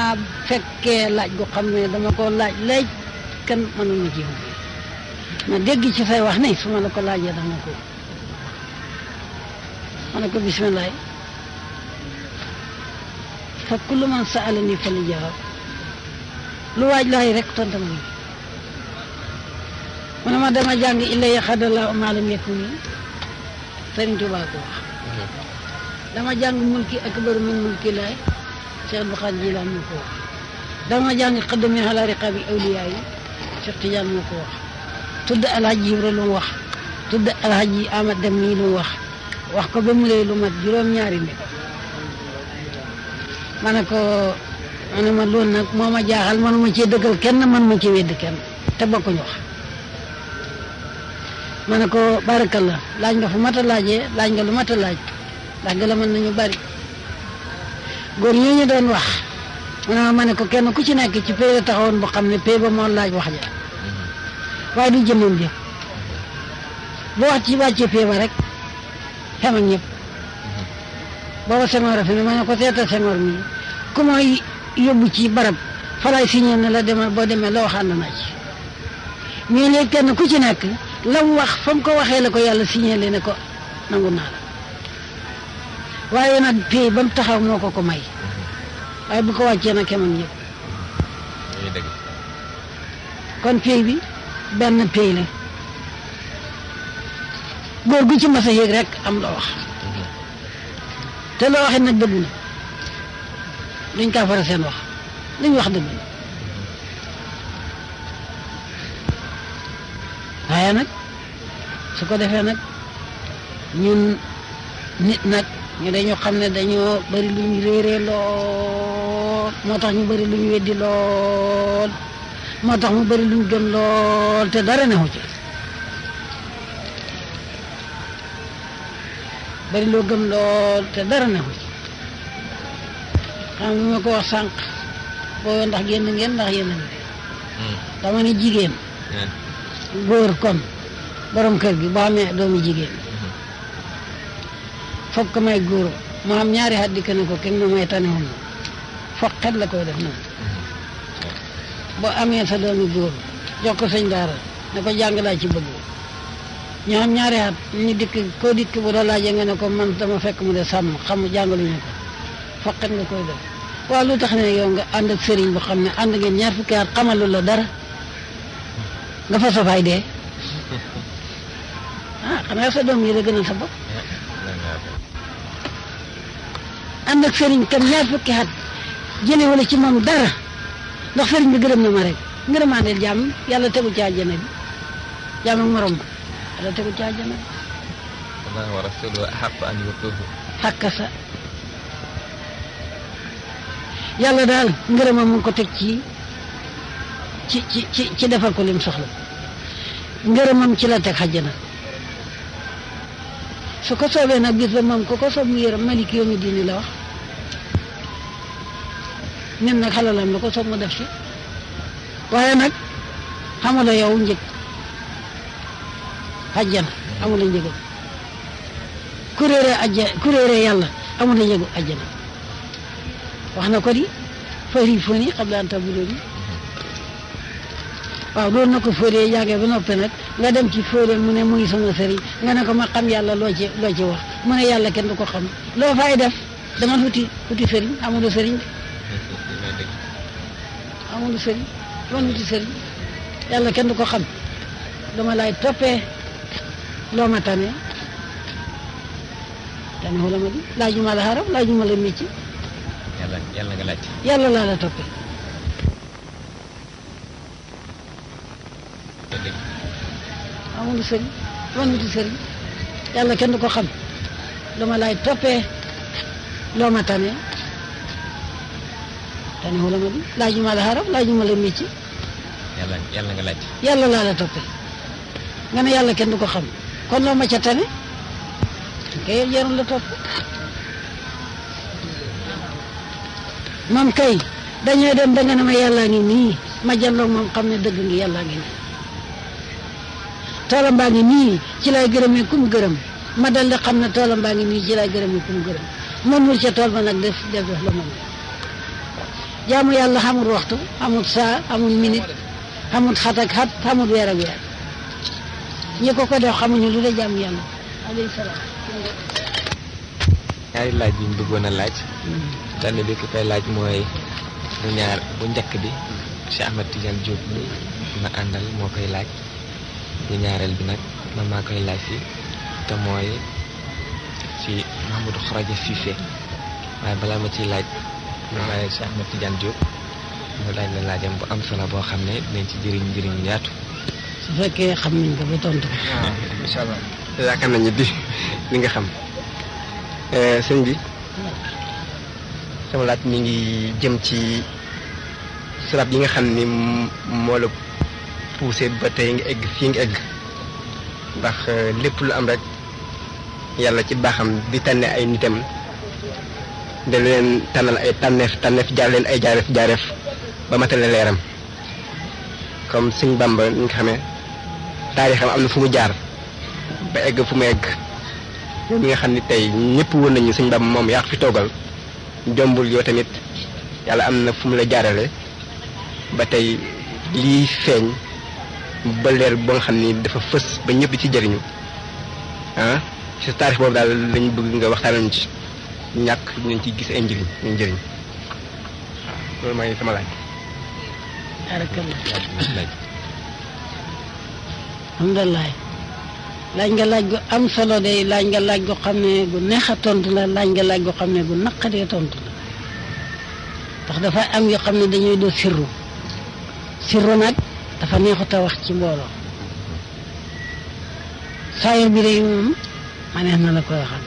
fekkee laaj gu xam ne dama ko laaj kan mënul ma ci ma dégg ci say wax ne su ma la ko laajee dama ko ma ne ko bisimilah fa kullu man sa'alani falyajawab lu waaj laay rek tontu ma mu ne ma dama jàng illa yaxadallahu ma lam yakun Sëriñ Tuubaa ko wax dama jàng mulki akbaru min mulki laay Cheikh Abdul Qaadir Jilaani moo ko wax dama jàng xaddami ala riqaabi awliyaa yi Cheikh Tidiane moo ko wax tudd alhaji Ibra lu mu wax tudd alhaji Amad Dem nii lu mu wax ko ba mu lay lu mat juróom-ñaari nit ma ne ko ma ne ma loolu nag moo ma jaaxal manuma ci dëggal kenn man ma ci wedd kenn te bokkuñu wax ma ne ko barakallah laaj nga fu mat a laajee laaj nga lu mat a laaj ndax gën a mën nañu bari góor ñi ñu doon wax ma ne ko kenn ku ci nekk ci pay la taxawoon boo xam ne pay ba moo laaj wax ja waaye du jëmmam jëf bu wax ci wàccee pay ba rek xem ak ñëpp booba Senghor a fi ne ma ne ko seetal Senghor mi ku mooy yóbbu ci barab falaay signé ne la demal boo demee la wax ànd naa ci mais léegi kenn ku ci nekk la mu wax fa mu ko waxee la ko yàlla signé le ne ko nangu naa la waaye nag pay ba mu taxaw moo ko may waaye bu ko wàccee nag xem ak ñëpp kon pay bi benn pay la góor gu ci mas a yéeg rek am la wax te loo waxee nag dëgg na duñ kaa fara seen wax li ñu wax dëgg na waaye nag su ko defee nag ñun nit nag ñu dañu xam ne dañoo bari lu ñu réeree lool moo tax ñu bari lu ñu weddi lool moo tax mu bari lu ñu gëm lool te dara neexu ci bari loo gëm lool te dara neexu ci xam nga ma ko wax sànq boo ndax génn ngeen ndax yéen a ngi dama ne jigéen góor kon borom kër gi boo amee doomu jigéen foog ko may góor mu am ñaari at dikk ne ko kenn ma may tane woon foog xet la koy def noonu boo amee sa doomu góor jox ko sëñ daara ne ko jàng laa ci bëgg ñu am ñaari at ñu dikk koo dikk bu la laajee nga ne ko man dama fekk mu de sàmm xam jàngaluñu ko foog xet nga koy def waaw lu tax ne yow nga ànd ak sëriñ bu xam ne ànd ngeen ñaar fukki at xamalu la dara nga fa safaay dee xanaa sa doom yi la gënal sa bopp ànd ak sëriñ kam ñaar fukki at jële wala ci moom dara ndax sëriñ bi gërëm na ma rek ngërëmaandeel jàmm yàlla tegul ci àjjana bi jàmm ak morom ba yàlla tegul ci àjjana bi Allah wa rasuluhu ahaqqu an yutuhu xàkka sa yàlla daal ngërëmam mu ngi ko teg ci defal ko lim soxla ngërëmam ci la teg xajjana su ko soobee nag bis ba moom ko soob mu yërëm malik yawmi diini la wax nen nag xalalam la ko soob mu def ci waaye nag xamula yow njëg xajjana amula njëgam kuréere yàlla amula njëgu ajjana wax na ko di fari foni xam laan tabulooni waaw loolu na ko fóoree jàngee ba noppi nag nga dem ci fóoree mu ne muy sama sëriñ nga ne ko ma xam yàlla loo ci wax mu ne yàlla kenn du ko xam loo fay def dama wuti sëriñ amulu sëriñ amulu sëriñ dama wuti sëriñ yàlla kenn du ko xam dama lay toppee loo ma tane xula ma di laajuma la xaram laajuma la mécc yàlla nga laaj yàlla laa la toppee amul sëriñ man wuti sëriñ yàlla kenn du ko xam dama lay toppee loo ma tane tane wala ma di laajuma la xarab laajuma la métier yàlla nga laaj. yàlla laa la toppee nga ne yàlla kenn du ko xam kon loo ma ca tane kay jarul la topp moom kay dañoo dem ba nga ne ma yàllaa ngi nii ma jàlloog moom xam ne dëgg ngi yàllaa ngi nii toolam baa ngi nii ci lay gërëmee kum gërëm ma dal di xam ne toolam baa ngi nii ci lay gërëmee kum gërëm mënul ca tool ba nag def la moom jaamu yàlla xamul waxtu xamul saa xamul minute xamul xat ak xat xamul weer ak weer ñi ko def xamuñu lu de jaamu yàlla alayhi salaam. ñaari laaj yi ñu bëggoon a laaj. benn bi ki koy laaj mooy bu njëkk bi Cheikh Ahmed Tidiane Diop mi ma àndal moo koy laaj bu ñaareel bi nag man maa koy laaj si te mooy ci Mahamadou Kharaja Cissé waaye balaa ma ciy laaj ma bàyyi Cheikh Ahmed Tidiane Diop mu laaj la laajam bu am solo boo xam ne dinañ ci njëriñ yaatu. su fekkee xam nañ ko ba tontu ko. waaw incha allah yaakaar nañu li nga xam sëñ bi sama laaj mi ngi jëm ci sabab yi nga xam ni moo la poussé ba tey nga egg fii nga egg ndax lépp lu am rek yàlla ci baaxam di tànne ay nitam da leen tànnal ay tànneef jaar leen ay jaareef ba matale leeram comme sëñ Bamba ni nga xamee taarixam am na fu mu jaar ba egg fu mu egg yow mi nga xam ni tey ñëpp woon nañu sëñ Bamba moom yaa ko fi toogal jombul yow tamit yàlla am na fu mu la jaarale ba tey lii feeñ ba leer ba nga xam ni dafa fës ba ñëpp ci jëriñu ah ci sa taarix boobu daal lañu bëgg nga waxtaanal ci ñàkk dinañ ci gis ay njëriñ waaw loolu mooy sama laaj. alhamdulilah laaj nga laaj gu am solo de laaj nga laaj gu xam ne gu neex a tontu la laaj nga laaj gu xam ne gu naqadee tontu la ndax dafa am yoo xam ne dañuy doo sirru nag dafa neexut a wax ci mbooloo saayir bi day moom ma neex na la koy waxal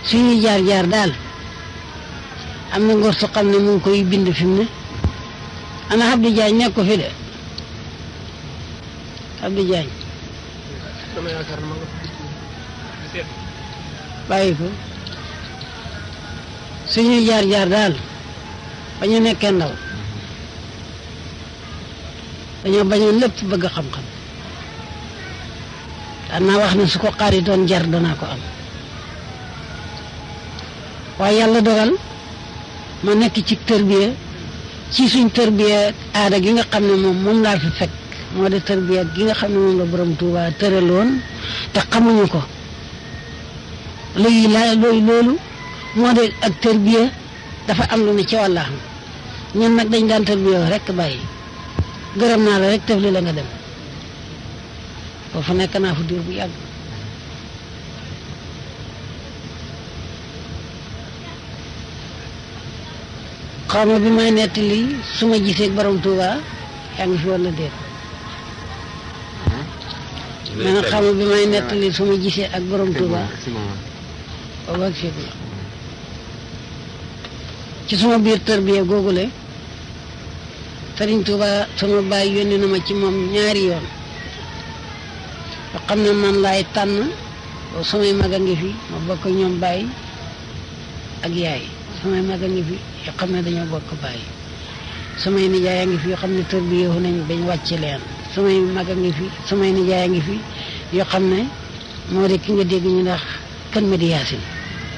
suñuy jaar daal am na ngor su xam ne mu ngi koy bind fi mu ne ana Abdou Diagne nekk ko fi de Abdou Diagne bàyyi ko suñuy jaar daal ba ñu nekkee ndaw dañoo bañoon lépp bëgg xam-xam daan naa wax ne su ko xaaritoon jar danaa ko am waaye yàlla dogal ma nekk ci tërbiya ci suñ tërbiya aada gi nga xam ne moom laa fi fekk moo de tërbiya gi nga xam ne moom la borom Tuuba tëraloon te xamuñu ko loolu moo de ak tërbiya dafa am lu ne ci wàllaxam ñun nag dañ daan tërbiya rek bàyyi gërëm naa la rek tëf li la nga dem foofu nekk naa fu diir bu yàgg xaw ma bi may nettali su ma gisee ak borom Touba yaa ngi fi wala déet mais nag xaw ma bi may nettali su ma gisee ak borom Touba boobu ak fii la ci suma biir tërbiya googule Sëriñ Touba sama baay yónni na ma ci moom ñaari yoon yoo xam ne man laay tànn boobu samay mag a ngi fi ma bokk ñoom baay ak yaay samay mag a ngi fi yoo xam ne dañoo bokk bàyyi samay nijaay a ngi fi yoo xam ne tërbiyewu nañ bañ wàcc leen samay mag a ngi fi samay nijaay a ngi fi yoo xam ne moo de ki nga dégg ñu ndax kan Madi Yaasin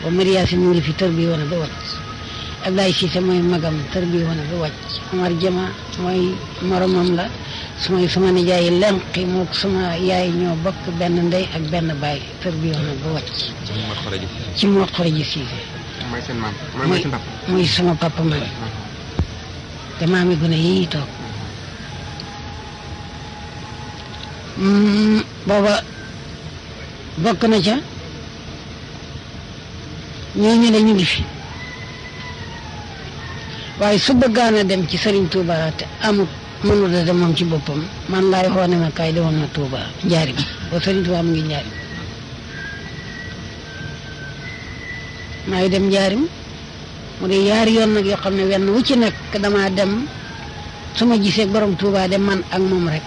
ba Madi Yaasin mu ngi fi tërbiyewu na ba wàcc Ablaye Cissé mooy magam tërbiyewu na ba wàcc Omar Jama mooy moromam la sama nijaay lenqi mook sama yaay ñoo bokk benn ndey ak benn baay tërbiyewu na ba wàcc ci Mor Khoroji Cissé mooy seen maam mooy seen papa muy sama papa man te maami gune yii toog booba bokk na ca ñooñu la ñu ngi fi waaye su bëggaan a dem ci Serigne Touba te amut mënut a dem moom ci boppam man laay xoone ma kaay demoon na Touba njaarim ba Serigne Touba mu ngi njaarim maay dem njaarim mu de yaari yoon nag yoo xam ne wenn wu ci nekk damaa dem su ma gisee borom Tuubaa de man ak moom rek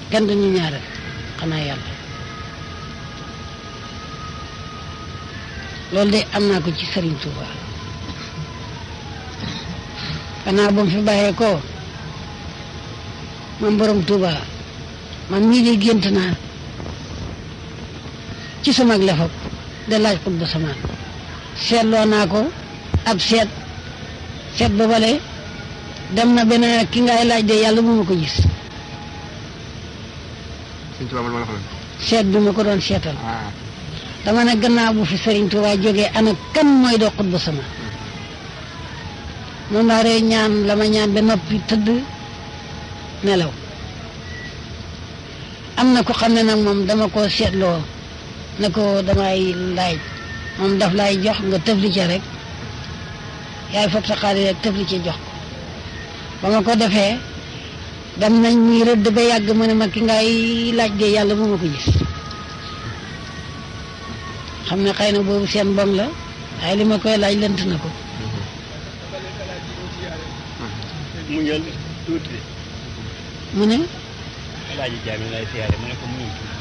kenn duñu ñaareel xanaa yàlla loolu de am naa ko ci Sëriñ Tuubaa gannaaw ba mu fi bàyyee ko man borom Tuubaa man mii de gént naa ci sama lefab de laaj xut bu samaan seetloo naa ko ab seet ba bale dem na benn ki ngay laaj de yàlla bu ma ko gis seet bi ma ko doon seetal dama ne gannaaw bu fi Sëriñ Tuubaa jógee ana kan mooy doo xut bu samaan moom laa rey ñaan la ma ñaan ba noppi tëdd nelaw am na ko xam ne nag moom dama ko seetloo ne ko damay laaj moom daf lay jox nga tëfli ca rek yaay fab sa xaalis rek tëfli ca jox ko ba ma ko defee dem nañ muy rëdd ba yàgg mu ne ma ki ngay laaj de yàlla bu ma ko gis xam ne xëy na boobu seen bon la waaye li ma koy laaj lënt na ko mu ñëw tuuti mu ne alaaji jaami lay siyaare mu ne ko mu ñëw tuuti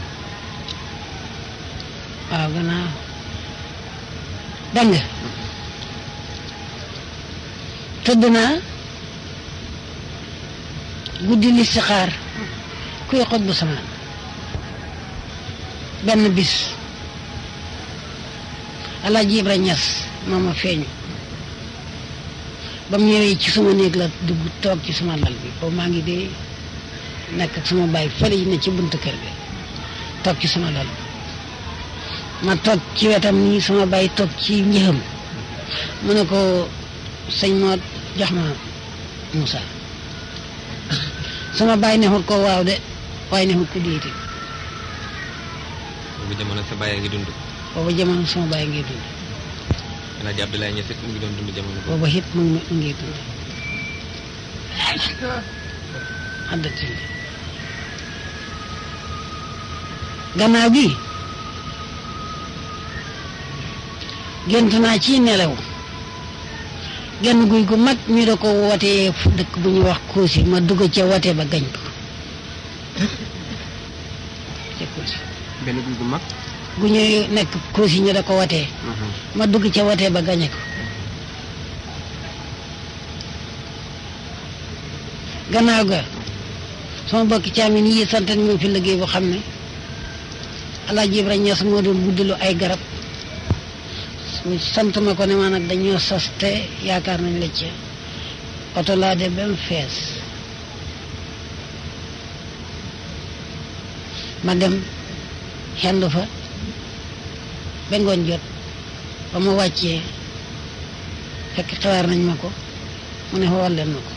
waaw gannaaw dégg nga tëdd naa guddi listixaar kuy xot bu samaan benn bis alaaji Ibra Ñas moo ma feeñu ba mu ñëwee ci suma néeg la dugg toog ci suma lal bi boobu maa ngi dee nekk ak sama baay fële yi ne ci buntu kër gi toog ci suma lal ma toog ci wetam nii sama baay toog ci njëxam mu ne ko sëñ moo jox ma Moussa sama baay neexut ko waaw de waaye neexut ko déeti boobu jamono sa baay a ngi dund. boobu jamono sama baay ngi dund Alaaji Abdoulaye Niass mu ngi doon dund jamono boobu. booba it mu ngi dund addati gannaaw gi gént naa ci nelaw genn guy gu mag ñu da ko wootee dëkk bu ñuy wax Koosi ma dugg ca wote ba gañ ko ca Koosi benn guy gu mag. gu ñuy nekk Koosi ñu da ko wotee ma dugg ca wote ba gañe ko gannaaw ga sama bokki caamin yi santan ñu fi liggéey bu xam ne Alaaji Ibra Ñas moo doon guddilu ay garab sant ma ko ne ma nag dañoo sas te yaakaar nañ la ci oto laa de ba mu fees ma dem xendu fa ba ngoon jot ba ma wàccee fekk xawaar nañ ma ko mu ne xool leen ma ko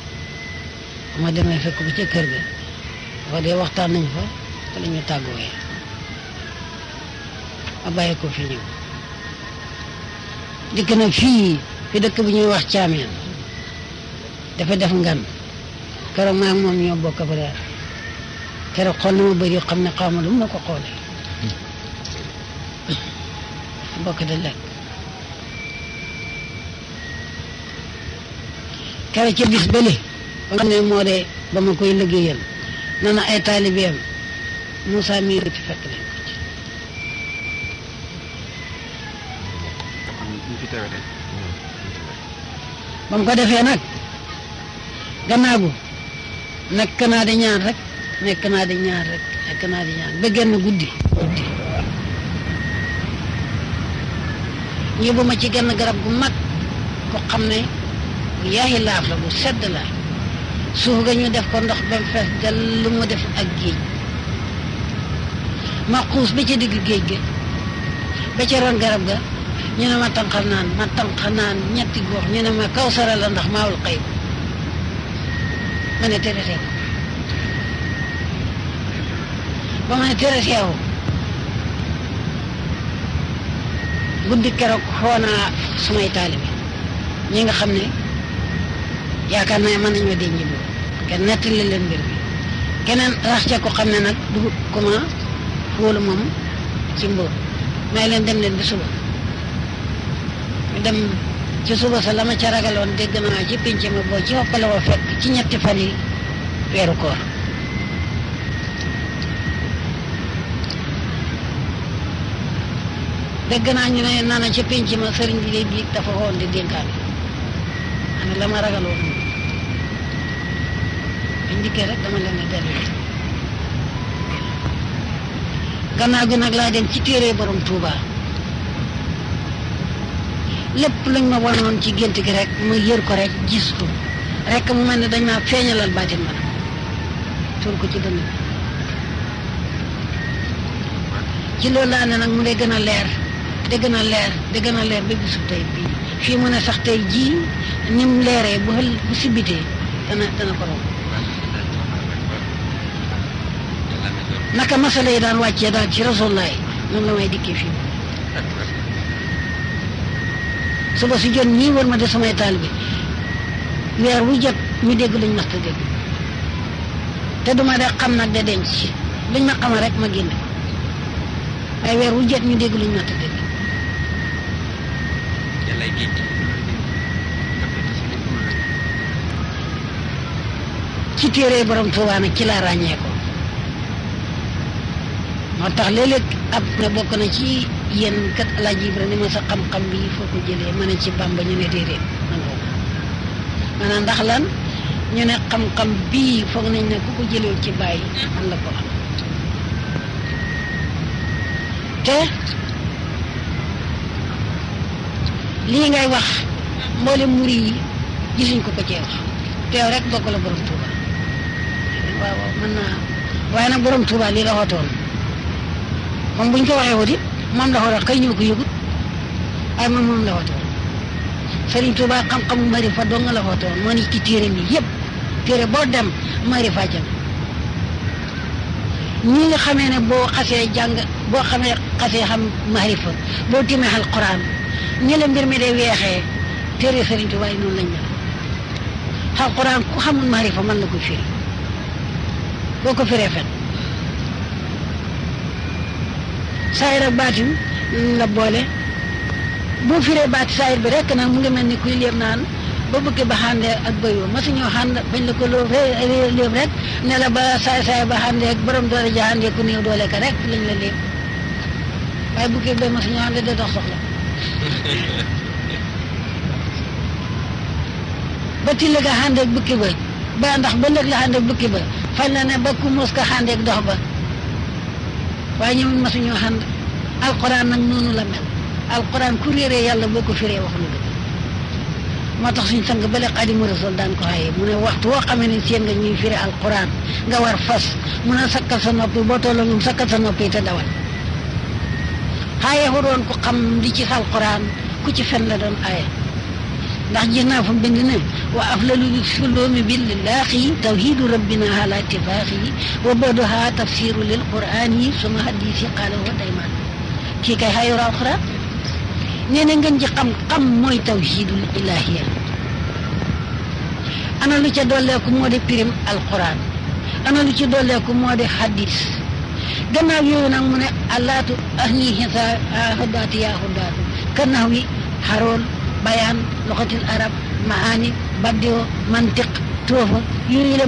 ba ma demee fekk ba ca kër ga wax dee waxtaan nañ fa te la ñu tàggooyee ma bàyyi ko fi ñëw dikk na fii fi dëkk bi ñuy wax Caameen dafa def ngan keroog maa moom ñoo bokk ba daal keroog xool na ma bëri xam ne xaw ma lu mu la ko xoolee bokk de lekk keroog ca bis bële ba nga xam ne moo de ba ma koy liggéeyal na na ay taalibeem Moussa mii ci fekk nañ ko ci ñu fi teewe tey. ba mu ko defee nag gannaaw gu nekk naa di ñaan rek nekk naa di ñaan rek nekk naa di ñaan ba genn guddi yóbbu ma ci genn garab gu mag ko xam ne bu yaayi laaf la bu sedd la suuf ga ñu def ko ndox ba mu fees del lu mu def ak géej ma xuus ba ca digg géej ga ba ca ron garab ga ñu ne ma tànqal naan ñetti gox ñu ne ma kaw sara la ndax maawul xëy ma ne tere seew ba ma ne tere seew guddi keroog xoo naa sumay taalibe ñi nga xam ne yaakaar naa mën nañoo denc boobu kenn nettali leen mbir mi keneen rax ca ko xam ne nag du ko ma fóolu moom ci mbóot may leen dem leen ba suba dem ci suba sa la ma ca ragaloon dégg naa ci pinc ma boo ci hoppale ko fekk ci ñetti fan yi weeru koor dégg naa ñu ne nana ci pinc ma sëriñ bi day biig dafa woon di dénkaan ana la ma ragaloon biñ dikkee rek dama leen a dellu gannaaw gi nag laa dem ci téere borom Tuuba lépp luñ ma wanoon ci gént gi rek ma yër ko rek gis ko rek mu mel ne dañ maa feeñalal baatin ma nag tuur ko ci dënn bi ci loolu laa ne nag mu dee gën a leer di gën a leer di gën a leer ba bisu tey bii fii mu ne sax tey jii ni mu leeree bu sibitee dana ko romb naka masala yi daan wàccee daal ci Rasulullah noonu la may dikkee fii suba si jot ñii war ma de samay taal bi weer wu jot ñu dégg luñ mas ta dégg te duma de xam nag de denc luñ ma xamal rek ma génn ay weer wu jot ñu dégg luñ mas ta dégg ci téere borom Tuubaa nag ci laa ràññee ko moo tax léeg-léeg ab ne bokk na ci yéen kat Alaaji Ibra ni ma sa xam-xam bi foo ko jëlee ma ne ci Bàmba ñu ne déedéet nangoo maanaam ndax lan ñu ne xam-xam bii foog nañ ne ku ko jëlee ci bàyyi man la ko am te lii ngay wax mboolem muri yi gisuñ ko cee wax teew rek bokk la borom Tuuba waaw waaw mën naa waaye nag borom Tuuba lii la xootoon moom buñ ko waxee wuti moom la xootoon kay ñëw ko yëgut ay moom la xootoon Sëriñ Tuuba xam-xamu marifa dong nga la xootoon moo ni ci téere mi yëpp téere boo dem marifa jëm ñi nga xamee ne boo xasee jàng boo xasee xam marifa boo timee alquran ñi la mbir mi day weexee téere Sëriñ Tuuba yi noonu lañ mel alquran ku xamul marifa mën la ko firi boo ko firee fen saayir ak baatin la boole boo firee baati saayir bi rek nag mu ngi mel ni kuy léeb naan ba bëgg ba xàndee ak bëyoo ma suñoo xànd bañ la ko loo léeb rek ne la ba saay ba xàndee ak borom doole ja xàndee ku néew doole ka rek lañ la léeb waaye bu kii bay ma suñoo xàndee day dox soxla ba tilla ga xàndeeg bukki ba ba ndax ba lëg la xàndeeg bukki ba fañ la ne ba ku mos ka xàndeeg dox ba waaye ñoom masuñoo xànd alquran nag noonu la mel alquran ku réeree yàlla boo ko firee wax lu dëgg moo tax suñ sang bale Xaadimu Rasuul daan ko xaye mu ne waxtu woo xamee ne seen nga ñuy firi alquran nga war fas mun a sakkal sa noppi boo tolloo ñoom sakkal sa noppi te dawal xaye fu doon ku xam li ci alquran ku ci fen la doon aye ndax gis naa fa bind ne wa aflalu suloomi billaahi tawhidu rabbina ala ittifaaxi wa badoha tafsiru lil qur'ani suma hadisi qaala wa dayman kii kay xayru alquran nee na ngeen ji xam mooy tawhidul ilahiya ana lu ca dolleeku moo di pirim alquran ana lu ci dolleeku moo di hadis gannaaw yooyu nag mu ne allaatu ahni hisa hudaati yaa hudaatu kannax wi xaroon bayaan loxatil arab maani baddio mantiq toofa yooyu la